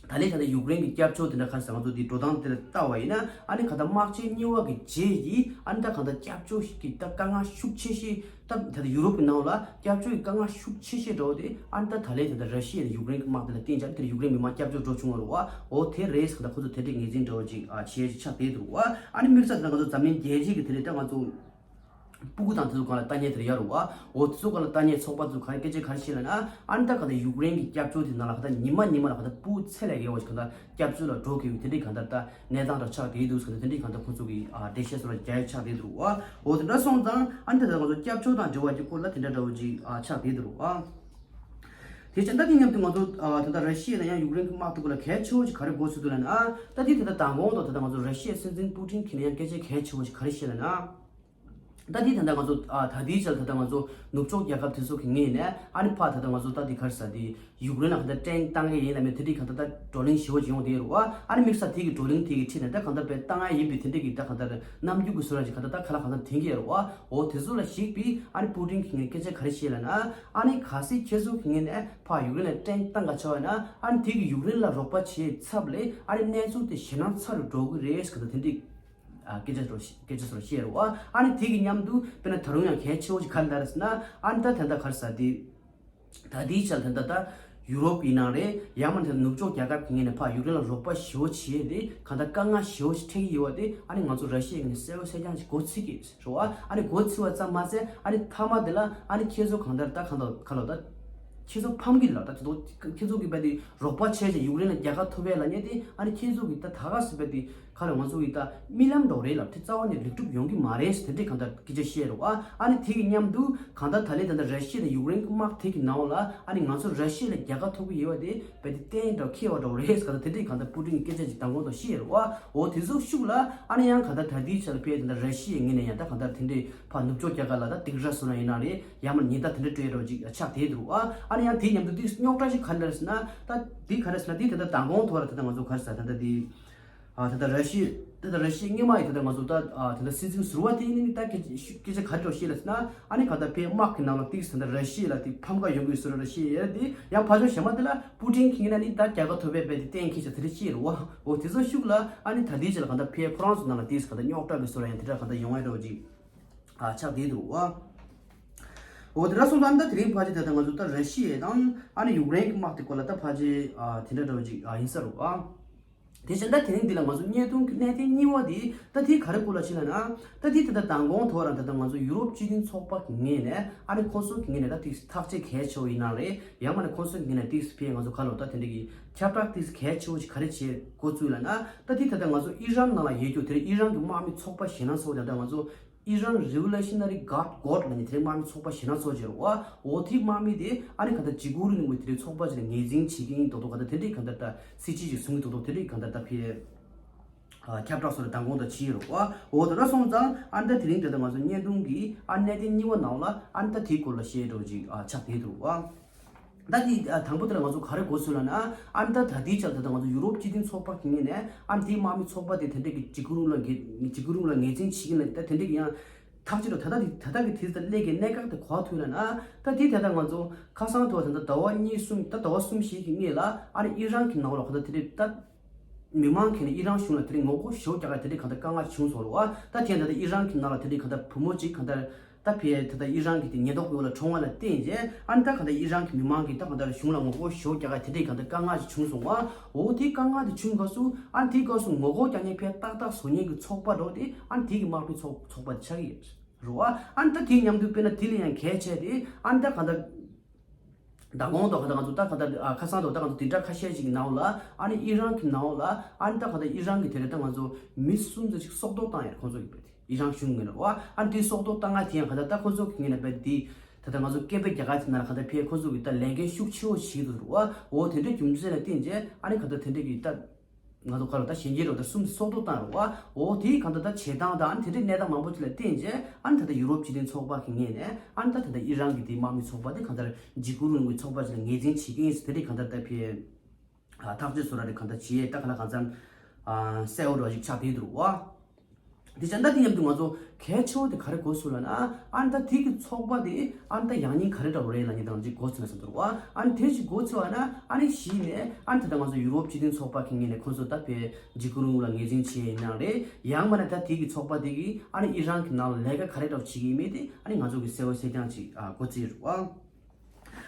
ད་ལན་ད་ལྟ་ཡུཀ་རེན་གྱི་སྐྱབས་བཅོལ་དེ་འདྲ་ག་རེ་ཟེར་ང་ཚོ་དེ་འགྲོ་སྟངས་དེ་ལ་ལྟ་བ་ཡིན་ན་ཨ་ནི་གང་ལྟར་དམག་ཆེན་གཉིས་པ་གི་རྗེས་ཀྱི་ཨ་ནི་ད་གང་ལྟར་སྐྱབས་བཅོལ་གྱི་ད་དཀའ་ངལ་ཤུགས་ཆེ་ཤོས། ད་ད་ལྟ་ཡུ་རོབ་ཀྱི་ནང་ལ་སྐྱབས་བཅོལ་གྱི་དཀའ་ངལ་ཤུགས་ཆེ་ཤོས་འདྲ་བོ་དེ་ཨ་ནི་ད་ད་ལན་ད་ལྟ་ར་ཤི་ཡ་དང་ཡུཀ་རེན་གྱི་དམག་དེ་ལ་བརྟེན་ཀྱང་དེར་ཡུཀ་རེན་མི་མང་སྐྱབས་བཅོལ་འགྲོ་བྱུང་བ་རེད་བ། འོ་དེ་རེད་ཟེར་ད་ཁོ་ཚོ་དེ་འདྲའི་ངོས་འཛིན་འདྲ་བོ་ཅིག་ཨ་བྱེད་ཡ་ཆགས་བསྡད་འདུག་བ། ཨ་ནི་དམིགས་བསལ་ད་ང་ཚོ་འཛམ་གླིང་རྒྱལ་སྤྱི་གི་དེ་རེད། ད་ང་ཚོ་སྤུ་གུ་དང་དེ་ཚོ་སྒང་ལ་ལྟ་མཁན་དེ་རེད་ཡ་རེད་བ། འོ་དེ་ཚོ་སྒང་ལ་ལྟ་མཁན་ཚོགས་པ་ཚོ་ག་རེ་སྐད་ཆ་ག་རེ་བཤད་ལབ་ན་ཨ་ནི་ད་ག་ད་ཡུཀ་རེན་གྱི་སྐྱབས་བཅོལ་དེ་ནང་ལ་ག་ད་ཉི་མ་ཉི་མ་ལ་ག་ད་སྤུ་གུ་ཚད་ལས་བརྒལ་བ་ཞིག་ག་ད་སྐྱབས་བཅོལ་ལ་འགྲོ་དགོས་པའི་དེ་འདྲའི་གང་ལྟར་ད་གནས་སྟངས་ར་ཆགས་བསྡད་འདུག་ཟེར་ནས་དེ་འདྲའི་གང་ལྟར་ཁོང་ཚོ་གིས་ཨ་འགྲེལ་བཤད་སོགས་ལ་རྒྱག་ཡ་ཆགས་བསྡད་འདུག་བ། འོ་དེ་འདྲ་སོང་ཙང་ཨ་ནི་ད་ལྟ་ང་ཚོ་སྐྱབས་བཅོལ་དང་འབྲེལ་བ་གྱི་སྐོར་ལ་དེ་འདྲ་འདྲ་བོ་ཅིག་ཨ་ཆགས་བསྡད་འདུག་བ། དེ་བྱས་ད་དེ་མཉམ་དུ་ང་ཚོ་ཨ་ད་ལྟ་ར་ཤི་ཡ་དང་ཡང་ཡུཀ་རེན་གྱི་དམག་དེ་སྐོར་ལ་གལ་ཆེ་བོ་ཅིག་ག་རེ་གོ་ཚུལ་འདུག་ལབ་ན་ཨ་ད་དེ་ད་ལྟ་མདང་དགོང་དང་ད་ལྟ་ང་ཚོ་ར་ཤི་ཡའི་སྲིད་འཛིན་པུ་ཏིན་གྱིས་ནས་ཡང་སྐད་ཆ་གལ་ཆེ་བོ་ཅིག་ག་རེ་བཤད་ལབ་ན། ད་དེ་ད་ལྟ་ང་ཚོ་ཨ་ད་དེའི་ཆར་ད་ལྟ་ང་ཚོ་ནུབ་ཕྱོགས་རྒྱལ་ཁབ་དེ་ཚོ་གི་ངོས་ནས་ཨ་ནི་ཕ་ད་ལྟ་ང་ཚོ་ད་དེ་ག་རེ་ཟེར་དེ་ཡུཀ་རེན་ལ་ད་ལྟ་ཊེང་བཏང་གི་ཡིན་ལབ་མེད་དེ་འདྲའི་གང་ལྟར་ད་བགྲོ་གླེང་ཞེ་བོ་ཅིག་ཡོང་བསྡད་ཡོད་རེད་བ། ཨ་ནི་དམིགས་བསལ་དེ་གི་བགྲོ་གླེང་དེ་གི་ཁྲིད་ནས་ད་གང་ལྟར་དཔེ་བཏང་ཡ་ཡིན་པའི་དེ་འདྲའི་གི་ད་གང་ལྟར་རྣམ་འགྱུར་གི་བཟོ་འདྲ་ཅིག་གང་ལྟར་ད་ཁ་ལག་གང་ལྟར་འཐེན་གི་ཡོད་རེད་བ། འོ་དེ་ཚོ་ལ་གཞིགས་པའི་ཨ་ནི་པུ་ཏིན་གྱིས་ངས་སྐད་ཆ་ག་རེ་བཤད་ལབ་ན་ཨ་ནི་གལ་སྲིད་ཁྱེད་ཚོ་གི་ངོས་ནས་ཕ་ཡུཀ་རེན་ལ་ཊེང་བཏང་ག་ཆགས་པ་ཡིན་ན་ཨ་ནི་དེ་གི་ཡུཀ་རེན་ལ་རོགས་པ་བྱེད་ཚབ་ལས་ཨ་ནི་གནས་ཚུལ་དེ་ཞེད་སྣང་ཚ་རུ་འགྲོ་གི་རེད་ཟེར་གི་འདུག་དེ་འདྲའི་ཨ་སྐད་ཆ་རོ་སྐད་ཆ་སོར་བཤད་རོ། ཨ་ནི་དེ་གི་མཉམ་དུ་དཔེར་ན་ད་རུང་ཡང་གལ་ཆེ་བོ་ཞིག་ག་རེ་ལབ་རེད་ཟེར་ན་ཨ་ནི་ད་ད་ལྟ་ག་རེ་ཟེར་དེ། ད་དེའི་ཆར་ད་ལྟ་ད་ཡུ་རོབ་ཡིན་ནའང་རེད། ཡང་མིན་ད་ནུབ་ཕྱོགས་རྒྱལ་ཁབ་ཀྱི་ངོས་ནས་ཕར་ཡུཀ་རེན་ལ་རོགས་པ་ཞེ་བོ་བྱས་ཏེ་གང་ལྟར་དཀའ་ངལ་ཞེ་བོ་ཞིག་འཕྲད་ཀྱི་ཡོད་པ་དེ་ཨ་ནི་ང་ཚོ་ར་ཤི་ཡའི་ངོས་ནས་གསལ་པོ་གསལ་རྐྱང་ཞིག་གོ་ཚོད་ཀྱི་རེད་བ། ཨ་ནི་གོ་ཚོད་པ་ཙམ་མ་ཟད་ཨ་ནི་མཐའ་མ་དེ་ལ་ཨ་ནི་ཁྱེད་ཚོ་གང་ལྟར་ད་གང་ལྟར་ག་ལ་ད་ཁྱེད་ཚོ་ཕམ་གྱི་ལ་ད་ཁྱེད་ཚོ་ཁྱེད་ཚོ་གི་བས་དེ་རོགས་པ་བྱས་ཏེ་ཡུཀ་རེན་ལ་རྒྱལ་ཁ་ཐོབ་པའི་ལ་ཉེ་དེ་ཨ་ནི་ཁྱེད་ཚོ་གི་ད་ད་ག་སེ་བས་དེ། ཁ་ལ་ང་ཚོ་ཡི་ད་རྨི་ལམ་འདྲ་བོ་རེད་ལབ། དེ་རྩ་བ་ནས་ལེགས་གྲུབ་ཡོང་གི་མ་རེད་ཟེར་དེ་འདྲའི་གང་ལྟར་སྐད་ཆ་བཤད་རེད་བ། ཨ་ནི་དེ་གི་མཉམ་དུ་གང་ལྟར་ད་ལན་ད་ལྟ་ར་ཤི་ཡ་དང་ཡུཀ་རེན་གྱི་དམག་དེ་གི་ནང་ལ་ཨ་ནི་ང་ཚོ་ར་ཤི་ཡ་ལ་རྒྱལ་ཁ་ཐོབ་ཀྱི་ཡོད་པ་དེ་བས་དེ་གཏན་འདྲ་ཁེལ་བ་འདྲ་བོ་རེད་ཟེར་གང་ལྟར་དེ་འདྲའི་གང་ལྟར་པུ་ཏིན་གྱི་སྐད་ཆ་ཅིག་མདང་དགོང་དང་བཤད་རེད་བ། འོ་དེ་ཚོ་ཤུགས་ལ་ཨ་ནི་ཡང་གང་ལྟར་ད་ལྟའི་ཆ་ལ་ཕེ་ད་ལྟ་ར་ཤི་ཡའི་ངོས་ནས་ཡང་ད་གང་ལྟར་དེ་འདྲའི་ཕར་ནུབ་ཕྱོགས་རྒྱལ་ཁབ་ལ་ད་སྡིགས་ར་བཟོ་ན་ཡིན་ན་རེད། ཡང་མིན་ཉེན་བརྡ་དེ་འདྲ་སྤྲད་རོགས་ཅིག་ཆགས་བསྡད་འདུག་ཨ། ཨ་ནི་ཡང་དེའི་མཉམ་དུ་དེ་རྙོག་དྲ་ཞིག་ག་རེ་རེད་ཟེར་ན་ད་དེ་ག་རེ་ཟེར་ན་དེ་ད་ལྟ་མདང་དགོང་ཐོག་ལ་ད་ལྟ་ང་ཚོ་ག་རེ་ཟེར་ད་ལྟ་དེ། ཨ་ད་ལྟ་ར་ཤི་ད་ལྟ་ར་ཤི་སྔོན་མ་ཡི་ད་ལྟ་ང་ཚོ་ད་ཨ་ད་ལྟ་སྲིད་འཛིན་ཟུར་པ་དེ་ནི་ད་སྐད་སྐད་ཆ་ག་རེ་རོ་བཤད་ལ་ཟེར་ན་ཨ་ནི་ག་ད་ཕའི་དམག་གི་ནང་ལ་ཏིག་ད་ལྟ་ར་ཤི་ལ་དེ་ཕམ་ཁ་ཡོང་གི་ཟེར་ར་ཤི་ཡ་དེ་ཡང་ཕ་ཆོ་ཞེ་མ་དེ་ལ་པུ་ཏིན་གྱིས་ན་ནི་ད་རྒྱལ་ཁ་ཐོབ་པའི་བས་དེ་གཏན་འཁེལ་ཆ་དེ་རེ་ཤི་རུ་བ། འོ་དེ་ཚོ་ཤུགས་ལ་ཨ་ནི་ད་དེའི་ཆ་ལ་ག་ད་ཕའི་ཁོ་རང་ཚོ་ནང་ལ་ཏིག་ག་ད་རྙོག་དྲ་གི་ཟེར་ར་ཡང་དེ་འདྲ་ག་ད་ཡོང་ཡ་རོ་ཅིག་ཨ་ཆགས་བསྡད་འདུག་བ། འོ་དེ་འདྲ་སོང་ཙང་ད་དེ་རིང་ཕལ་ཆེར་ད་ལྟ་ང་ཚོ་ད་ར་ཤི་ཡ་དང་ཨ་ནི་ཡུཀ་རེན་གྱི་དམག་དེ་སྐོར་ལ་ད་ཕལ་ཆེར་ཨ་དེ་འདྲ་འདྲ་བོ་ཅིག་ཨ་ཡིན་ས་རུ་ཨ། དེ་བཞིན་ད་དེ་རིང་འདི་ལ་ང་ཚོ་བརྙན་ཐུང་གི་གནད་དོན་གཉིས་པ་དེ་ད་དེ་ག་རེ་སྐོར་ལ་ཕྱིན་ལ་ན། ད་དེ་ད་ལྟ་མདང་དགོང་ཐོག་རང་ད་ལྟ་ང་ཚོ་ཡུ་རོབ་སྤྱི་མཐུན་ཚོགས་པ་གི་ངོས་ནས་ཨ་ནི་ཁོང་ཚོ་གི་ངོས་ནས་ད་དེ་ཐག་གཅོད་གལ་ཆེ་བོ་ཡིན་ན་རེད། ཡང་མ་ནས་ཁོང་ཚོ་གི་ངོས་ནས་དེ་ཕི་ང་ཚོ་ག་ལོ་ད་དེ་འདྲ་གི་ཁྱབ་བསྒྲགས་དེ་གལ་ཆེ་བོ་ཞིག་ག་རེ་བྱེད་འགོ་བཙུགས་ལ་ན། ད་དེ་ད་ལྟ་ང་ཚོ་ཨི་རན་ནང་ལ་ཡོད་རྒྱུ་དེ་རིང་ཨི་རན་གི་དམག་མི་ཚོགས་པ་ཞེད་སྣང་ཚ་བོ་དེ་ད་ལྟ་ང་ཚོ། Iran Revolutionary Guard Corps ལབ་ནས་དེ་རིང་དམག་མི་ཚོགས་པ་ཞེད་སྣང་ཚ་བོ་ཅིག་རེད་བ། འོ་དེའི་དམག་མི་དེ་ཨ་ནི་ག་ད་འཇིགས་སྐུལ་རིང་ལུགས་དེ་རིང་ཚོགས་པ་ཅིག་ལ་ངོས་འཛིན་བྱེད་ཀྱི་ཡིན་མདོག་མདོག་ག་ད་དེ་འདྲའི་ག་ད་ད་སྲིད་ཇུས་ཅིག་བཟུང་གི་མདོག་མདོག་དེ་འདྲའི་ག་ད་ད་ཕི་ཨ་ཁྱབ་བསྒྲགས་སོགས་ལ་མདང་དགོང་དང་བྱས་ཡོད་རེད་བ། འོ་དེ་འདྲ་སོང་ཙང་ཨ་ནི་ད་དེ་རིང་དེ་ད་ང་ཚོ་བརྙན་ཐུང་གི་ཨ་ནི་གནད་དོན་གཉིས་པ་ནང་ལ་ཨ་ནི་ད་དེའི་སྐོར་ལ་བཤད་འགྲོ་ཅིག་ཨ་ཆགས་བསྡད་འདུག་བ། ད་དེ་ཨ་དང་པོ་དེ་ལ་ང་ཚོ་ག་རེ་དགོས་ཟེར་ལབ་ན། ཨ་ནི་ད་ད་ལྟའི་ཆར་ད་ལྟ་ང་ཚོ་ཡུ་རོབ་སྤྱི་མཐུན་ཚོགས་པ་གི་ངོས་ནས་ཨ་ནི་དེའི་དམག་མི་ཚོགས་པ་དེ་དེ་འདྲས་ཀྱི་འཇིགས་སྐུལ་རིང་ལུགས་ལ་ངོས་འཇིགས་སྐུལ་རིང་ལུགས་ལ་ངོས་འཛིན་བྱེད་ཀྱི་ལ་ད་དེ་འདྲས་ཀྱི་ཡང་ཐག་གཅོད་ད་ད་དེ་ད་ལྟ་གི་དུས་ད་ལས་ཀྱི་གནད་འགག་དེ་གོ་ཐུབ་ལབ་ན། ད་དེ་ད་ལྟ་ང་ཚོ་ཁ་སང་དུ་ད་ལྟ་ཟླ་བ་གཉིས་གསུམ་ད་ཟླ་བ་གསུམ་བཞི་གི་སྔོན་ལ་ཨ་ནི་ཨི་རན་གྱི་ནང་ལ་ག་ད་དེ་འདྲས་ད། མི་མང་གིས་ནི་ཨི་རན་གཞུང་ལ་དེ་རིང་ངོ་རྒོལ་ཞེ་པོ་རྒྱག་ག་དེ་འདྲའི་གང་ལྟར་དཀའ་ངལ་བྱུང་སོང་རེད་བ། ད་དེ་ཡང་ད་ལྟ་ཨི་རན་གྱི་ནང་ལ་དེ་འདྲའི་གང་ལྟར་བུ་མོ་གཅིག་གང་ལྟར་ད་ཕེ་ད་ལྟ་ཨི་རན་གྱི་དེ་ཉེན་རྟོག་པའི་འོག་ལ་གྲོངས་པ་ལ་བརྟེན་རྗེས། ཨ་ནི་ད་གང་ལྟར་ཨི་རན་གྱི་མི་མང་གིས་ད་གང་ལྟར་གཞུང་ལ་ངོ་རྒོལ་ཞེ་པོ་རྒྱག་ག་དེ་འདྲའི་གང་ལྟར་དཀའ་ངལ་ཞིག་བྱུང་སོང་བ། འོ་དེའི་དཀའ་ངལ་དེ་བྱུང་སྐབས་སུ་ཨ་ནི་དེའི་སྐབས་སུ་ངོ་རྒོལ་རྒྱག་མཁན་ཕེ་ཏག་ཏག་བཟོ་མཁན་གྱི་ཚོགས་པ་འདྲ་བོ་དེ་ཨ་ནི་དེ་གི་དམག་མི་ཚོགས་ཚོགས་པ་དེ་ཆགས་ཀྱི་ཡོད་རེད་བ། ཨ་ནི་ད་དེའི་མཉམ་དུ་དཔེར་ན་དེ་ལས་ཡང་གལ་ཆེ་དེ་ཨ་ནི་ད་གང་ལྟར། མདང་དགོང་དང་ད་ང་ཚོ་ད་ག་ད་ཨ་ཁ་སང་དང་ད་ང་ཚོ་དེ་འདྲ་ཁ་ཤས་ཤིག་གི་ནང་ལ་ཨ་ནི་ཨི་རན་གྱི་ནང་ལ་ཨ་ནི་ད་ག་ད་ཨི་རན་གྱི་དེ་རེད་ད་ང་ཚོ་མི་གསུམ་ཙམ་ཞིག་སྲོག་ཐོག་བཏང་ཡོད་ཁོང་ཚོ་གི་བས་དེ་ཨི་རན་གཞུང་ངོས་ནས་བ་ཨ་ནི་དེ་སྲོག་ཐོག་བཏང་ང་དེ་ཡང་ག་ད་ད་ཁོང་ཚོ་གི་ངོས་ནས་བས་དེ་ད་ད་ང་ཚོ་སྐད་འབོད་རྒྱག་ག་དེ་ན་ལ་ག་ད་ཕེ་ཁོང་ཚོ་གི་ད་ལས་འགན་ཤུགས་ཆེ་བོ་ཞིག་འདུག་རུ་བ་འོ་དེ་འདྲའི་རྒྱུ་མཚན་ལ་བརྟེན་རྗེས་ཨ་ནི་ག་ད་དེ་འདྲའི་གི་ད། ང་ཚོ་ག་ལ་ད་གཞན་རྒྱལ་རོགས་ད་གསུམ་སྲོག་ཐོག་བཏང་རོགས་ཨ། འོ་དེའི་གང་ལྟར་ད་བྱེད་སྟངས་དང་ཨ་ནི་དེ་འདྲའི་གནས་སྟངས་མང་པོ་ཅིག་ལ་བརྟེན་རྗེས་ཨ་ནི་ད་ལྟ་ཡུ་རོབ་སྤྱི་མཐུན་ཚོགས་པ་གི་ངོས་ནས་ཨ་ནི་ད་ད་ལྟ་ཨི་རན་གྱི་དེའི་དམག་མི་ཚོགས་པ་དེ་གང་ལྟར་འཇིགས་སྐུལ་རིང་ལུགས་ཚོགས་པ་ཅིག་ལ་ངོས་འཛིན་བྱེད་ཀྱི་ཡིན་ཟེར་དེ་འདྲའི་གང་ལྟར་ད་ཕེ་ཐག་གཅོད་བཟོ་ར་རེ་གང་ལྟར་བྱེད་ད་ག་ལ་གང་འཚམ་གསལ་བོ་རོ་ཞིག་ཆགས་བསྡད་འདུག་རོགས་ཨ། དེ་བྱས་ན་ད་དེ་མཉམ་དུ་ང་ཚོ་གལ་ཆེ་བོ་དེ་ག་རེ་གོ་ཚུལ་ལ་ན་ཨ་ནི་ད་དེ་གི་ཚོགས་པ་དེ་ཨ་ནི་ད་ཡང་སྙིང་ག་རེ་འདྲ་བོ་རེད་ལ་ཉིན་དང་ཅིག་གོ་ཚུལ་ལ་ཟེར་འདུག་བ། ཨ་ནི་དེ་ཅིག་གོ་ཚུལ་བ་ན་ཨ་ནི་གཞི་ནས་ཨ་ནི་ད་ལྟ་ང་ཚོ་ཡུ་རོབ་སྤྱི་མཐུན་ཚོགས་པ་གི་ངོས་ནས་ཁོང་ཚོ་ད་ཕེ་འཇིགས་སྐུལ་རིང་ལུགས་ལ་ངོས་འཛིན་བྱེད་ཡིན་ནའང་རེད། ཡང་མིན་ན་ད་དེ་གི་ཚོགས་པ་དེ་གི་ཨ་ནི་ཨི་རན་གི་ནང་ལ་ལས་ཀ་ག་རེ་འདྲ་བོ་བྱེད་ཀྱི་ཡིན་མིན་དེ་ཨ་ནི་ང་ཚོ་གི་གསལ་བོ་གསལ་རྐྱང་ཅིག་གོ་རྩིས་རེད་བ།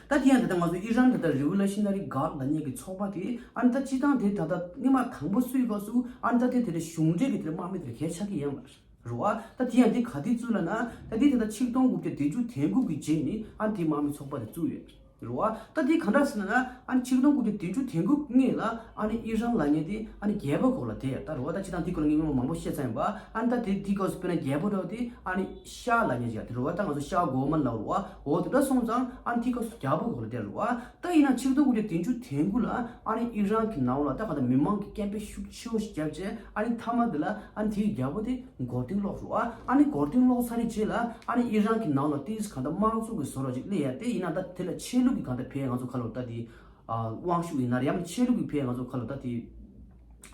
ད་དེ་ཡང་ད་ལྟ་ང་ཚོ་ཨི་རན་ད་ལྟ་Revolutionary Guard ལབ་མཁན་གྱི་ཚོགས་པ་དེ་ཨ་ནི་ད་སྤྱི་བཏང་དེ་ད་ལྟ་སྔོན་མ་དང་པོ་བཙུགས་སྐབས་སུ་ཨ་ནི་ད་དེ་དེ་འདྲ་གཞུང་འབྲེལ་གྱི་དེ་འདྲ་དམག་མི་དེ་འདྲ་གལ་ཆགས་ཀྱི་ཡོད་མ་རེད་རེད་བ། ད་དེ་ཡང་དེ་ག་དུས་བཙུགས་ལབ་ན་ད་དེ་ད་ལྟ་ཆིག་སྟོང་དགུ་བརྒྱ་བདུན་ཅུ་དོན་དགུ་གི་རྗེས་ནས་ཨ་ནི་དེ་དམག་མི་ཚོགས་པ་དེ་བཙུགས་ཡོད་རེད་བ། ད་དེ་ག་འདྲ་ཟེར་ན་ཨ་ནི་ཆིག་སྟོང་དགུ་བརྒྱ་བདུན་ཅུ་དོན་དགུ་སྔོན་ལ་ཨ་ནི་ཨི་རན་ལབ་མཁན་དེ་ཨ་ནི་རྒྱལ་པོ་གོ་ལ་དེ་ཡ་ད་རེད་བ། ད་སྤྱི་བཏང་དེ་སྐོར་ལ་ངས་སྔོན་མ་མང་པོ་བཤད་ཚར་ཡིན་པ། ཨ་ནི་ད་དེ་དེ་སྐབས་སུ་དཔེར་ན་རྒྱལ་པོ་འདྲ་བོ་དེ་ཨ་ནི་ཤ་ལབ་མཁན་ཅིག་ཡ་དེ་རེད་བ། ད་ང་ཚོ་ཤ་གོ་མ་ལབ་རེད་བ། འོ་དེ་འདྲ་སོང་ཙང་ཨ་ནི་དེ་སྐབས་སུ་རྒྱལ་པོ་གོ་ལ་དེ་རེད་བ། ད་ཡིན་ན་ཆིག་སྟོང་དགུ་བརྒྱ་བདུན་ཅུ་དོན་དགུ་ལ་ཨ་ནི་ཨི་རན་གྱི་ནང་ལ་ད་ག་ད་མི་མང་གི་སྐད་འབོད་ཤུགས་ཆེ་བོ་ཞིག་བརྒྱབ་རྗེས་ཨ་ནི་མཐའ་མ་དེ་ལ་ཨ་ནི་དེའི་རྒྱལ་པོ་དེ་མགོ་རྟིང་སློག་རུ་ཨ། ཨ་ནི་མགོ་རྟིང་སློག་ཚར་རེད་རྗེས་ལ་ཨ་ནི་ཨི་རན་གྱི་ནང་ལ་ཏིས་གང་ལྟར་དམངས་གཙོ་གི་བཟོ་འདྲ་ཅིག་སླེབས་ཡ་དེ་ཡིན་ན་ད་དེ་ལ་ཆོས་ལུགས་ཀྱི་གང་ལྟར་ཕན་ང་ཚོ་ཁ་ལོ་ད་དེ་དབང་ཤུགས་ཡིན་ན་རེད། ཡང་ན་ཆོས་ལུགས་ཀྱི་ཕན་ང་ཚོ་ཁ་ལོ་ད་དེ་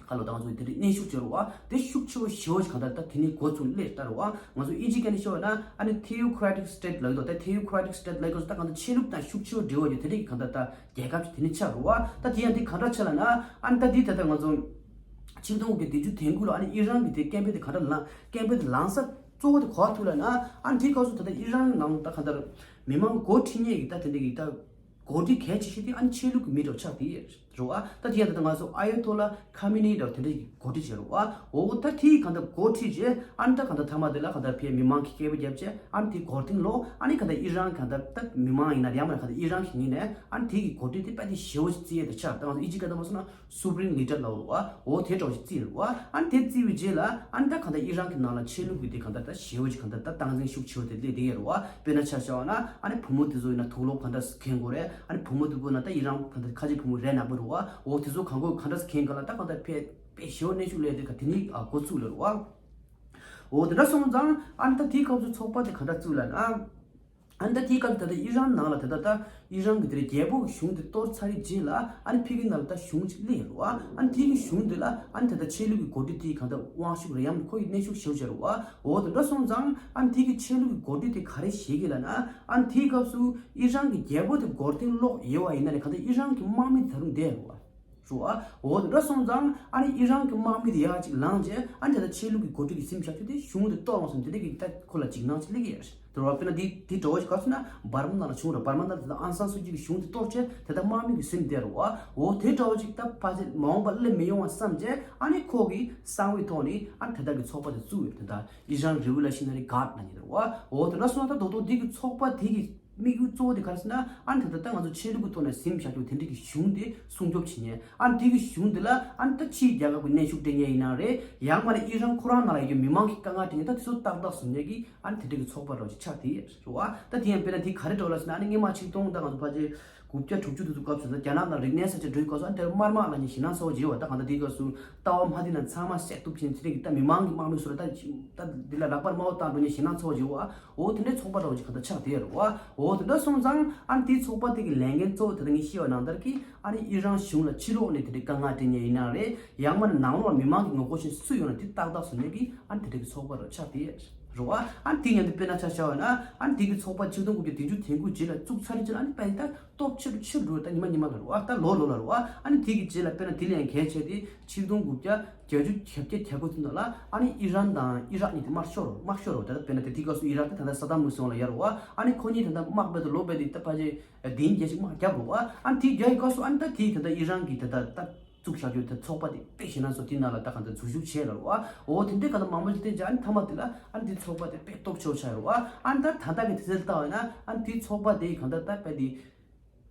ཁ་ལོ་ད་ང་ཚོ་དེ་འདྲའི་གནོན་ཤུགས་བྱེད་རུ་ཨ། དེ་ཤུགས་ཆེ་བོ་ཞེ་བོ་ཞིག་གང་ལྟར་ད་དེ་ནི་འགོ་ཚུགས་སླེབས་ལྟ་རུ་ཨ། ང་ཚོ་ཨིན་ཇི་སྐད་ནས་ཤོད་ན་ཨ་ནི་Theocratic State ལབ་ཡོད་དོ། ད་Theocratic State ལབ་ཡོད་ད་གང་ལྟར་ཆོས་ལུགས་དང་ཤུགས་ཆེ་བོ་འབྲེལ་བ་ཡོད་དེ་འདྲའི་གང་ལྟར་ད་རྒྱལ་ཁབ་ཅིག་དེ་ནི་ཆགས་རུ་ཨ། ད་དེ་ཡང་དེ་གང་འདྲ་ཆགས་ལ་ན་ཨ་ནི་ད་དེ་ད་ལྟ་ང་ཚོ་ཆིག་སྟོང་དགུ་བརྒྱ་བདུན་ཅུ་དོན་དགུ་ལ་ཨ་ནི་ཨི་རན་གྱི་དེ་སྐད་འབོད་དེ་ག་འདྲ་ལངས་སྐད་འབོད་དེ་ལངས་ས་གཙོ་བོ་དེ་ག་པར་ཐུག་ལབ་ན་ཨ་ནི་དེའི་སྐབས་སུ་ད་ལྟ་ཨི་རན་ནང་ད་ག་འདྲ་མི་མང་འགོ་ཁྲིད་མཁན་གྱི་ད་དེ་འདྲ་གི་ད་འགོ་ཁྲིད་གལ་ཆེ་ཤོས་དེ་ཨ་ནི་ཆོས་ལུགས་ཀྱི་མི་འདྲ་བོ་ཆགས་དེ་རེད་བ། ད་དེ་ཡང་ད་ལྟ་ང་ཚོ་ཨ་ཡོ་ཐོ་ལ་ཁ་མི་ནི་འདྲ་བོ་དེ་འདྲ་གི་འགོ་ཁྲིད་བྱས་རེད་བ། འོ་ད་དེའི་ག་འདྲ་འགོ་ཁྲིད་བྱས་ཨ་ནི་ད་ག་འདྲ་མཐའ་མ་དེ་ལ་ག་འདྲ་ཕེ་མི་མང་གི་སྐད་འབོད་བརྒྱབ་བྱས་ཨ་ནི་དེ་མགོ་རྟིང་སློག་ཨ་ནི་ག་འདྲ་ཨི་རན་ག་འདྲ་ད་མི་མང་ཡིན་ན་ཡང་མ་ག་འདྲ་ཨི་རན་གྱི་ངོས་ནས་ཨ་ནི་དེ་གི་འགོ་ཁྲིད་དེ་དཔེ་དེ་ཞེ་བོ་ཞིག་བརྩི་ཡས་དེ་ཆགས། ད་ང་ཚོ་ཨིན་ཇི་སྐད་ད་མ་སོང་ན། Supreme Leader ལབ་རུ་བ། འོ་དེ་འདྲ་བོ་ཞིག་བརྩིས་རུ་བ། ཨ་ནི་དེ་བརྩིས་པའི་རྗེས་ལ་ཨ་ནི་ད་གང་ལྟར་ཨི་རན་གྱི་ནང་ལ་ཆོས་ལུགས་ཀྱི་དེ་གང་ལྟར་ད་ཞེ་བོ་ཞིག་གང་ལྟར་ད་སྟངས་འཛིན་ཤུགས་ཆེ་བོ་དེ་སླེབས་བསྡད་ཡོད་རུ་བ། དཔེར་ན་ཆ་བཞག་པ་ན་ཨ་ནི་བུ་མོ་དེ་ཚོ་ཡིན་ན་དུག་སློག་གང་འདྲ་སེ་འཁྱེར་དགོས་རེད། ཨ་ནི་བུ་མོ་དེ་ཚོ་ན་ད་ཨི་རན་གང་ལྟར་ཁ་ཆེ་བུ་མོ་རས་ནག་པོ་རུ་བ། འོ་དེ་ཚོ་གང་དགོས་གང་འདྲ་སེ་འཁྱེར་ག་ལ་ད་གང་ལྟར་དཔེ་དཔེ་ཞེ་བོ་གནོན་ཤུགས་སླེབས་དེ་ག་དེ་ནི་འགོ་ཚུགས་ལེ་རུ་བ། འོ་དེ་འདྲ་སོང་ཙང་ཨ་ནི་ད་དེའི་སྐབས་སུ་ཚོགས་པ་དེ་གང་འདྲ་བཙུགས་ལབ་ན། ཨ་ནི་ད་དེའི་སྐབས་ད་ལྟ་ཨི་རན་ནང་ལ་ད་ལྟ་ད་ཨི་རན་གྱི་དེ་རྒྱལ་པོ་གི་གཞུང་དེ་གཏོར་ཚར་བའི་རྗེས་ལ་ཨ་ནི་ཕ་གི་ནང་ལ་ད་གཞུང་ཅིག་སླེབས་ཡོད་རེད་བ། ཨ་ནི་དེ་གི་གཞུང་དེ་ལ་ཨ་ནི་ད་ལྟ་ཆོས་ལུགས་ཀྱི་འགོ་ཁྲིད་དེ་གང་ལྟར་དབང་ཤུགས་རེད་ཡང་ཁོ་ཡི་གནོན་ཤུགས་ཞེ་པོ་ཅིག་རེད་བ། འོ་དེ་འདྲ་སོང་ཙང་ཨ་ནི་དེ་གི་ཆོས་ལུགས་ཀྱི་འགོ་ཁྲིད་དེ་ག་རེ་བྱེད་ཀྱི་ལབ་ན་ཨ་ནི་དེའི་སྐབས་སུ་ཨི་རན་གྱི་རྒྱལ་པོ་དེ་མགོ་རྟིང་སློག་ཡོད་བ་ཡིན་ན་ལས་གང་ལྟར་ཨི་རན་གྱི་དམག་མི་དེ་ད་རུང་བསྡད་ཡོད་རེད་བ། རུ་ཨ། འོ་དེ་འདྲ་སོང་ཙང་ཨ་ནི་ཨི་རན་གྱི་དམག་མི་དེ་ཡག་ཅིག་ལངས་རྗེས་ཨ་ནི་ད་ལྟ་ཆོས་ལུགས་ཀྱི་འགོ་ཁྲིད་ཀྱི་སེམས་བཞག་རྒྱུ་དེ་གཞུང་དེ་གཏོར་འོང་བསམ་དེ་འདྲ་གི་ད་ཁོ་ལ་འཇིགས་སྣང་ཅིག་སླེབས་ཀྱི་ཡོད་རེད། དེ་རུ་ཨ་དཔེར་ན་དེ་དེ་འདྲ་བོ་ཞིག་ག་ཟེར་ན་འབར་མ་ནང་ལ་བྱུང་རེད། འབར་མ་ནང་ལ་ད་ལྟ་ཨང་སན་སུ་ཅི་གི་གཞུང་དེ་གཏོར་བྱས་དེ་ལྟར་དམག་མི་གི་སེམས་བདེ་རུ་ཨ། འོ་དེ་འདྲ་བོ་ཞིག་ད་ཕལ་ཆེར་མ་འོངས་པ་སླེབས་མི་ཡོང་བ་བསམ་རྗེས་ཨ་ནི་ཁོ་གི་གསང་བའི་ཐོག་ནས་ཨ་ནི་དེ་དག་གི་ཚོགས་པ་དེ་བཙུགས་ཡོད་རེད། དེ་ད་ཨི་རན་Revolutionary Guard ལབ་མཁན་དེ་རུ་ཨ། འོ་དེ་འདྲ་སོང་ཙང་ད་རྡོག་རྡོག་དེ་གི་ཚོགས་པ་དེ་གི་དམིགས་ཡུལ་གཙོ་བོ་དེ་ག་རེ་ཟེར་ན་ཨ་ནི་ད་ལྟ་ད་ང་ཚོ་ཆོས་ལུགས་ཀྱི་ཐོག་ནས་ཟིན་བཞག་རྒྱུ་དེ་འདྲ་གི་གཞུང་དེ་སྲུང་སྐྱོབ་བྱེད་མཁན། ཨ་ནི་དེ་གི་གཞུང་དེ་ལ་ཨ་ནི་ད་ཕྱིའི་རྒྱལ་ཁབ་ཀྱི་གནོན་ཤུགས་སྤྲད་མཁན་ཡིན་ན་རེད། ཡང་མིན་ན་ཨི་རན་ཁོ་རང་ནང་ལ་ཡོད་རྒྱུ་མི་མང་གི་དཀའ་ངལ་འཕྲད་མཁན་ད་དེ་ཚོ་ཏག་ཏག་བཟོ་མཁན་གྱི་ཨ་ནི་དེ་འདྲ་གི་ཚོགས་པ་འདྲ་བོ་ཅིག་ཆགས་དེ་རེད་བ། ད་དེ་ཡང་དཔེར་ན་དེ་ག་རེ་འདྲ་བོ་ལབ་ཟེར་ན་ཨ་ནི་སྔོན་མ་ཆིག་སྟོང་ད་ང་ཚོ་ཕལ་ཆེར་དགུ་བརྒྱ་དྲུག་ཅུ་དེ་ཚོ་སྐབས་སུ་ད་རྒྱ་ནག་ནང་རིག་གནས་ས་ཆ་འགྲོ་བའི་སྐབས་སུ་ཨ་ནི་དེ་དམར་དམག་ལབ་མཁན་ཞེད་སྣང་ཚ་བོ་ཅིག་ཡོད་བ། ད་གང་ལྟར་དེའི་སྐབས་སུ་ལྟ་བ་མ་བདེ་ན་ཚང་མ་བསད་གཏུབ་བྱས་དེ་འདྲ་གི་ད་མི་མང་གི་དམག་མི་ཚོ་ལ་ད་ད་འདི་ལ་ལག་པར་དམར་པོ་བཏང་འགྲོ་མཁན་ཞེད་སྣང་ཚ་བོ་ཅིག་ཡོད་བ། འོ་དེ་འདྲའི་ཚོགས་པ་འདྲ་བོ་ཅིག་གང་ལྟར་ཆགས་བསྡད་ཡོད་རེད་བ། འོ་དེ་འདྲ་སོང་ཙང་ཨ་ནི་དེའི་ཚོགས་པ་དེ་གི་ལས་འགན་གཙོ་བོ་དེ་ད་ངས་ཤེས་པ་ནང་ལྟར་གྱི་ཨ་ནི་ཨི་རན་གཞུང་ལ་ཕྱི་ལོགས་ནས་དེ་འདྲའི་དཀའ་ངལ་འཕྲད་མཁན་ཡིན་ན་རེད། ཡང་མིན་ན་ནང་ལོགས་ལ་མི་མང་གི་ངོ་རྒོལ་བྱེད་སུ་ཡོང་ན་དེ་ཏག་ཏག་བཟོ་མཁན་གྱི་ཨ་ནི་དེ་འདྲ་གི་ཚོགས་པ་འདྲ་བོ་ཆགས་བསྡད་ཡོད་རེད། རེད་བ། ཨ་ནི་དེ་མཉམ་དུ་དཔེར་ན་ཆ་བཞག་པ་ན་ཨ་ནི་དེ་གི་ཚོགས་པ་ཆིག་སྟོང་དགུ་བརྒྱ་བདུན་ཅུ་དོན་དགུ་རྗེས་ལ་བཙུགས་ཚར་རྗེས་ལ་ཨ་ནི་དཔེ་ད་སྟོབས་ཆེ་རུ་ཆེ་རུ་འགྲོ། ད་ཉི་མ་ཉི་མ་ལ་རེད་བ། ད་ལོ་ལོ་ལ་རེད་བ། ཨ་ནི་དེ་གི་རྗེས་ལ་དཔེར་ན་དེ་ལས་ཡང་གལ་ཆེ་དེ་ཆིག་སྟོང་དགུ་བརྒྱ་བརྒྱད་ཅུ་གྱ་བརྒྱད་གྱ་དགུ་ཚོ་ནང་ལ་ཨ་ནི་ཨི་རན་དང་ཨི་རག་གཉིས་དེ་དམག་ཤོར་དམག་ཤོར་རོ། ད་ལྟ་དཔེར་ན་དེ་དེ་སྐབས་སུ་ཨི་རག་དེ་ད་ལྟ་ས་དམ་ཧུ་སེན་ལ་ཡར་རོ་བ། ཨ་ནི་ཁོ་གཉིས་ད་ལྟ་དམག་དཔེ་དུ་ལོ་དཔེ་དེ་ད་ཕལ་ཆེར་བདུན་བརྒྱ་ཞིག་དམག་བརྒྱབ་རོ་བ། ཨ་ནི་དེ་རྒྱ་ཡི་སྐབས་སུ་ཨ་ནི་ད་དེ་ད་ལྟ་ཨི་རན་གྱི་ད་ལྟ་ད་བཙུགས་བཞག་རྒྱུ་དེ་ཚོགས་པ་དེ་དཔེ་ཞེ་ན་སོ་དེ་ནང་ལ་ད་གང་ལྟར་འཛུལ་ཞུགས་བྱས་ལ་རོ་བ། འོ་དེ་འདྲའི་གང་ལྟར་མང་པོ་ཞིག་བསྟན་བྱས་ཨ་ནི་མཐའ་མ་དེ་ལ་ཨ་ནི་དེ་ཚོགས་པ་དེ་དཔེ་སྟོབས་ཆེ་བོ་ཆགས་རོ་བ། ཨ་ནི་ད་ད་ལྟ་གི་དུས་ཚོད་ལྟ་བ་ཡིན་ན་ཨ་ནི་དེ་ཚོགས་པ་དེ་གང་ལྟར་ད་དཔེ་དེ་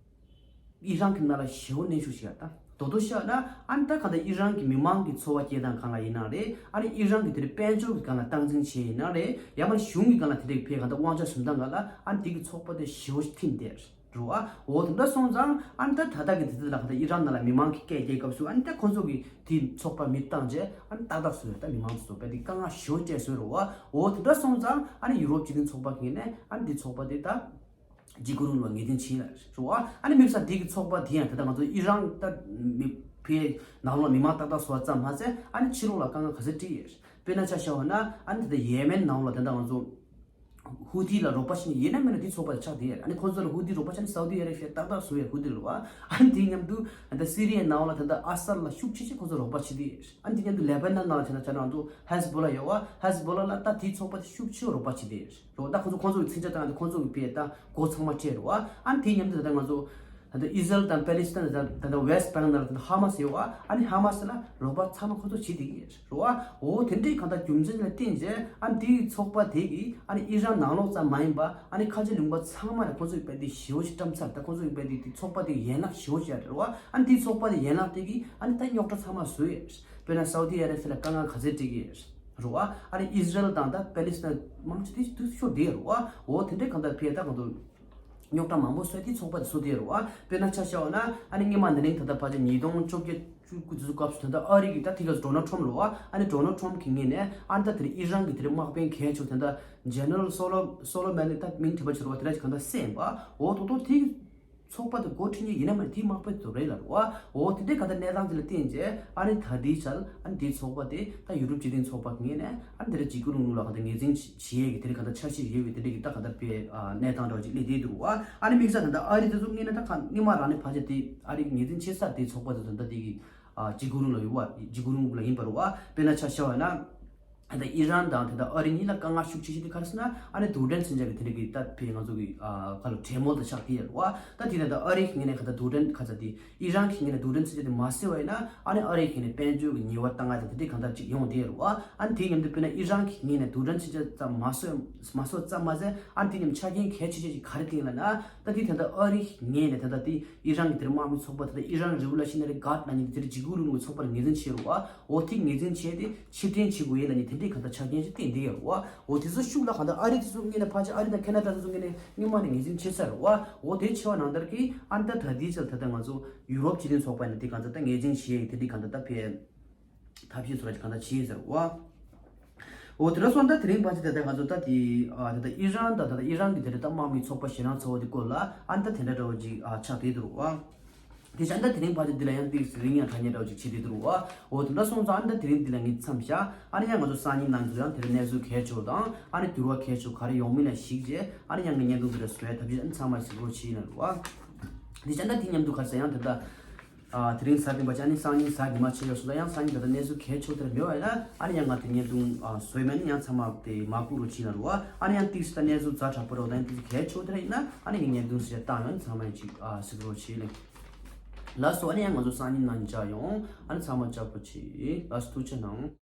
ཨི་རན་གྱི་ནང་ལ་ཞེ་བོ་གནོན་ཤུགས་ཤིག་ཡ་ད་དོ་དོ་ཤ་ན་ཨ་ནི་ད་གང་ལྟར་ཨི་རན་གྱི་མི་མང་གི་འཚོ་བ་སྐྱེལ་སྟངས་སྒང་ལ་ཡིན་ན་རེད། ཨ་ནི་ཨི་རན་གྱི་དེ་རིང་དཔལ་འབྱོར་གྱི་སྒང་ལ་སྟངས་འཛིན་བྱས་ཡིན་ན་རེད། ཡང་མ་གཞུང་གི་སྒང་ལ་དེ་འདྲའི་ཕའི་གང་ལྟར་དབང་ཆ་ཟིན་སྟངས་སྒང་ལ་ཨ་ནི་དེ་གི་ཚོགས་པ་དེ་ཞེ་བོ་ཞིག་ཐིམ་བསྡད་རེད་བ། འོ་དེ་འདྲ་སོང་ཙང་ཨ་ནི་ད་ད་ལྟ་གི་དུས་ཚོད་ལ་གང་ལྟར་ཨི་རན་ནང་ལ་མི་མང་གི་སྐད་རྒྱག་སྐབས་སུ་ཨ་ནི་ད་ཁོང་ཚོ་གི་དེ་ཚོགས་པ་མི་བཏང་རྗེས་ཨ་ནི་ཏག་ཏག་བཟོས་ད་མི་མང་ཚོ་བས་དེ་དཀའ་ངལ་ཞེ་བོ་སྤྲད་བཟོས་རེད་བ། འོ་དེ་འདྲ་སོང་ཙང་ཨ་ནི་ཡུ་རོབ་སྤྱི་མཐུན་ཚོགས་པ་གི་ནས་ཨ་ནི་དེ་ཚོགས་པ་དེ་ད་འཇིགས་སྐུལ་རིང་ལུགས་ངོས་འཛིན་བྱས་ལ་རེད་བ། ཨ་ནི་དམིགས་བསལ་དེ་གི་ཚོགས་པ་དེ་ཡང་ད་ལྟ་ང་ཚོ་ཨི་རན་ད་མི་ཕའི་ནང་ལོགས་མི་མང་ཏག་ཏག་བཟོ་བ་ཙམ་མ་ཟད་ཨ་ནི་ཕྱི་ལོགས་ལ་དཀའ་ངལ་ག་ཚོད་སྤྲད་ཡོད་རེད། དཔེར་ན་ཆ་བཞག་པ་ན་ཨ་ནི་ད་ལྟ་ཡེ་མེན་ནང་ལ་ད་ལྟ་ང་ཚོ་ཧུ་ཐི་ལ་རོགས་པ་བྱེད་མཁན་ཡིན་ན་མིན་ན་དེ་ཚོགས་པ་དེ་ཆགས་བསྡད་ཡོད་རེད། ཨ་ནི་ཁོང་ཚོ་ལ་ཧུ་ཐི་རོགས་པ་བྱེད་ནི་སའུ་དི་ཨ་རེ་བྷི་ཡ་ཏག་ཏག་བཟོ་ཡོད་ཧུ་ཐི་ལ་རེད་བ། ཨ་ནི་དེ་མཉམ་དུ་ད་ལྟ་སི་རི་ཡའི་ནང་ལ་ད་ལྟ་ཨ་སད་ལ་ཤུགས་ཆེ་ཆེ་ཁོང་ཚོ་རོགས་པ་བྱེད་བསྡད་ཡོད་རེད། ཨ་ནི་དེ་མཉམ་དུ་ལེ་བྷ་ནན་ནང་ལ་བྱས་ན་ཆ་ན་ང་ཚོ་ཧེ་ཟི་བྷོ་ལ་ཡོད་བ། ཧེ་ཟི་བྷོ་ལ་ལ་ད་དེའི་ཚོགས་པ་དེ་ཤུགས་ཆེ་བ་རོགས་པ་བྱེད་བསྡད་ཡོད་རེད། རོགས་ད་ཁོང་ཚོ་ཁོང་ཚོ་གི་མཚོན་ཆ་བཏང་ཡང་ཁོང་ཚོ་གི་བེད་ད་སྒོ་ཚང་མ་སྤྲད་རེད་བ། ཨ་ནི་དེ་མཉམ་དུ་ད་ལྟ་ང་ཚོ་ད་ལྟ་ཨི་ཟི་རལ་དང་པེ་ལི་སི་ཐན་དང་ད་ལྟ་ཝེ་སི་ཊི་བྷེང་ནང་ལ་ད་ལྟ་ཧ་མ་སི་ཡོད་བ། ཨ་ནི་ཧ་མ་སི་ལ་རོགས་པ་ཚང་མ་ཁོང་ཚོ་བྱེད་བསྡད་ཀྱི་རེད་བ། འོ་དེ་འདྲའི་གང་ལྟར་རྒྱུ་མཚན་ལ་བརྟེན་བྱས་ཨ་ནི་དེའི་ཚོགས་པ་དེ་གིས་ཨ་ནི་ཨི་རན་ནང་ལོགས་ཙམ་མ་ཡིན་པ་ཨ་ནི་ཁ་ཆེ་ལུང་པ་ཚང་མ་ལ་ཁོང་ཚོ་གི་བེད་དེ་ཞེ་བོ་ཞིག་བཀྲམ་ཚར། ད་ཁོང་ཚོ་གི་བེད་དེ་དེ་ཚོགས་པ་དེ་གི་ཡན་ལག་ཞེ་བོ་ཞིག་རེད་བ། ཨ་ནི་དེའི་ཚོགས་པ་དེ་ཡན་ལག་དེ་གིས་ཨ་ནི་ད་རྙོག་དྲ་ཚང་མ་བཟོས་ཡོད་རེད། དཔེར་ན་སའུ་དི་ཨ་རེ་བྷི་ཡ་ལ་དཀའ་ངལ་ག་ཚོད་སྤྲད་ཀྱི་ཡོད་རེད། རེད་བ། ཨ་ནི་ཨི་ཟི་རལ་དང་ད་པེ་ལི་སི་ཐན་མང་ཆེ་དེ་དུ་ཤོར་བསྡད་ཡོད་རེད་བ། འོ་དེ་འདྲའི་གང་ལྟར་ཕེ་ད་གང་ལྟར་རྙོག་དྲ་མང་པོ་བཟོས་ཏེ་ཚོགས་པ་དེ་བཟོ་བསྡད་ཡོད་རེད་བ། དཔེར་ན་ཆ་བཞག་པ་ན་ཨ་ནི་སྔོན་མ་ན་ནིང་ད་ལྟ་ཕལ་ཆེར་ཉིས་སྟོང་བཅོ་བརྒྱད་བཅུ་དགུ་དེ་ཚོ་སྐབས་སུ་ད་ལྟ་ཨ་རི་གི་ད་དེ་ག་ཌོ་ནལ་ཊམ་རེད་བ། ཨ་ནི་ཌོ་ནལ་ཊམ་གི་ངོས་ནས་ཨ་ནི་ད་དེ་རིང་ཨི་རན་གི་དེ་རིང་དམག་དཔོན་གལ་ཆེ་བ་དེ་འདྲ་ཇེ་ནེ་རལ་སོ་ལོ་སོ་ལོ་མན་ནི་ད་མིང་དྲན་པ་བྱེད་རེད་བ། དེ་འདྲ་ཞིག་གང་ལྟར་བསད་པ། འོ་ད་དུང་དེ་ཚོགས་པ་དེ་འགོ་ཁྲིད་མཁན་ཡིན་ན་མིན་ན་དེའི་དམག་དཔོན་དེ་རེད་ལབ་རེད་བ། འོ་དེ་འདྲའི་ག་ད་གནས་སྟངས་དེ་ལ་བརྟེན་བྱས་ཨ་ནི་ད་ལྟའི་ཆར་ཨ་ནི་དེའི་ཚོགས་པ་དེ་ད་ཡུ་རོབ་སྤྱི་མཐུན་ཚོགས་པ་གི་ངོས་ནས་ཨ་ནི་དེ་འདྲ་འཇིགས་སྐུལ་རིང་ལུགས་ལ་ག་ད་ངོས་འཛིན་བྱེད་ཡས་ཀྱི་དེ་འདྲའི་ག་ད་འཆར་གཞི་ཡོད་པའི་དེ་འདྲའི་གི་ད་ག་ད་པའི་གནས་སྟངས་འདྲ་བ་ཅིག་སླེབས་བསྡད་འདུག་བ། ཨ་ནི་དམིགས་བསལ་ད་ལྟ་ཨ་རི་དེ་ཚོ་ངོས་ནས་ད་ག་སྔོན་མ་རང་ནས་ཕལ་ཆེར་དེ་ཨ་རི་གི་ངོས་འཛིན་བྱེད་ས་དེའི་ཚོགས་པ་དེ་ཚོ་ད་ལྟ་དེ་གི་འཇིགས་སྐུལ་རིང་ལུགས་ཡོད་བ། འཇིགས་སྐུལ་རིང་ལུགས་ལ་ཡིན་པ་རེད་བ། དཔེར་ན་ཆ་བཞག་པ་ན། ད་ལྟ་ཨི་རན་དང་ད་ལྟ་ཨ་རི་གཉིས་ལ་དཀའ་ངལ་ཤུགས་ཆེ་ཤོས་དེ་ག་རེ་ཟེར་ན་ཨ་ནི་རྡུལ་ཕྲན་མཚོན་ཆ་གི་དེ་འདྲ་གི་ད་ཕེ་ང་ཚོ་གི་ཨ་ག་ལ་གྲོས་མོལ་དང་ཕྱག་དེ་ཡོད་རེད་བ། ད་དེ་ད་ལྟ་ཨ་རི་གི་ངོས་ནས་ག་ད་རྡུལ་ཕྲན་ག་ཚ་དེ་ཨི་རན་གི་ངོས་ནས་རྡུལ་ཕྲན་མཚོན་ཆ་དེ་མ་བཟོས་པ་ཡིན་ན་ཨ་ནི་ཨ་རི་གི་ངོས་ནས་དཔལ་འབྱོར་གི་ཉེས་པ་བཏང་ཡ་དང་དེ་འདྲའི་གང་ལྟར་ཅིག་ཡོང་བསྡད་ཡོད་རེད་བ། ཨ་ནི་དེ་མཉམ་དུ་དཔེར་ན་ཨི་རན་གི་ངོས་ནས་རྡུལ་ཕྲན་མཚོན་ཆ་ཙམ་མ་བཟོས་མ་བཟོས་ཙམ་མ་ཟད་ཨ་ནི་དེ་མཉམ་ཆ་རྐྱེན་གལ་ཆེ་ཤོས་ཅིག་ག་རེ་བསྟན་ལབ་ན་ད་དེ་ད་ལྟ་ཨ་རི་གི་ངོས་ནས་ད་ལྟ་དེ་ཨི་རན་གི་དེར་དམག་མི་ཚོགས་པ་ད་ལྟ་ཨི་རན་རེ་ཝོ་ལུ་ཤི་ནེ་རི་གྷར་ལབ་མཁན་དེ་དེར་འཇིགས་སྐུལ་རིང་ལུགས་ཚོགས་པར་ངོས་འཛིན་བྱས་རེད་བ། འོ་དེ་ངོས་འཛིན་བྱས་ཏེ་ཕྱིར་འཐེན་བྱེད་དགོས་ཡས་ལབ་ནས་དེ་འདྲའི་གང་ལྟར་ཆ་རྐྱེན་ཞིག་བསྟན་བསྡད་ཡོད་རེད་བ། འོ་དེ་ཚོ་ཤུགས་ལ་གང་ལྟར་ཨ་རི་དེ་ཚོ་ངོས་ནས་ཕལ་ཆེར་ཨ་རི་དང་ཁེ་ན་ཌ་དེ་ཚོ་ངོས་ནས་སྔོན་མ་ནས་ངོས་འཛིན་བྱས་ཚར་རེད་བ། འོ་དེ་ཆེ་བ་ནང་ལྟར་གྱི་ཨ་ནི་ད་ད་ལྟའི་ཆར་ད་ལྟ་ང་ཚོ་ཡུ་རོབ་སྤྱི་མཐུན་ཚོགས་པ་ནས་དེ་གང་ལྟར་ད་ངོས་འཛིན་བྱས་ཡས་དེ་འདྲའི་གང་ལྟར་ད་ཕེ་ཐབས་ཤེས་ཚོ་ལ་གང་ལྟར་བྱས་ཚར་བ། འོ་དེ་འདྲ་སོང་ད་དེ་རིང་ཕལ་ཆེར་ད་ལྟ་ང་ཚོ་ད་དེ་ཨ་ད་ལྟ་ཨི་རན་དང་ད་ལྟ་ཨི་རན་གྱི་དེ་འདྲ་ད་དམག་མི་ཚོགས་པ་ཞེད་སྣང་ཚ་བོ་དེ་སྐོར་ལ་ཨ་ནི་ད་དེ་འདྲ་འདྲ་བོ་ཅིག་ཨ་ཆགས་བསྡད་འདུག་བ། དེ་བྱས་ད་དེ་རིང་ཕལ་ཆེར་འདི་ལ་ཡང་ཏོག་ཙམ་རིང་ཡང་ཐག་ཉེ་འདྲ་བོ་ཅིག་བྱེད་དེ་འདུག་བ། འོ་དེ་འདྲ་སོང་ཙང་ཨ་ནི་ད་དེ་རིང་འདི་ལ་ངས་མཚམས་བཞག་ཨ་ནི་ཡང་ང་ཚོ་སང་ཉིན་ནང་དུ་ཡང་དེ་འདྲ་གནས་ཚུལ་གལ་ཆེ་བོ་དང་ཨ་ནི་འགྱུར་བ་གལ་ཆེ་བོ་ག་རེ་ཡོང་མིན་ལ་གཞིགས་རྗེས་ཨ་ནི་ཡང་ངས་བརྙན་ཐུང་འདི་འདྲ་བཟོ་ཡ་ཐབས་ཤེས་ཨ་ནི་ཚང་མ་གཟིགས་རོགས་བྱེད་ཡིན་ལ་རེད་བ། དེ་བྱས་ད་དེ་མཉམ་དུ་ག་རེ་ཟེར་ཡང་དེ་ད། ཨ་དེ་རིང་གཟའ་སྤེན་པ་ཅིག་ཨ་ནི་སང་ཉིན་གཟའ་ཉི་མ་ཆེ་ཡོད་སོང་ཙང་ཡང་སང་ཉིན་ད་ལྟ་གནས་ཚུལ་གལ་ཆེ་བོ་དེ་འདྲ་མེད་པ་ཡིན་ན་ཨ་ནི་ཡང་ང་དེ་བརྙན་ཐུང་ཨ་བཟོས་མེད་ན་ཡང་ཚང་མ་དེ་མ་སྒུག་རོགས་བྱེད་ན་རེད་བ། ཨ་ནི་ཡང་ཏིག་ཙམ་ད་གནས་ཚུལ་ཛ་དྲག་པོ་རེད་བ། ད་ཡང་ཏིག་ཙམ་གལ་ཆེ་བོ་དེ་འདྲ་ཡིན་ན་ཨ་ནི་ངས་བརྙན་ཐུང་ཞིག་བཏང་ཡོང་ཚང་མ་ཡང་ཅིག་ཨ་གཟིགས་རོགས་བྱེད་ལེ། ལགས་སོ། ཨ་ནི་ཡང་ང་ཚོ་སང་ཉིན་ནང་མཇལ་ཡོང་། ཨ་ནི་ཚང་མ་ལྕགས་པོ་བྱེད། ལགས་སོ། ཐུགས་རྗེ་གནང་།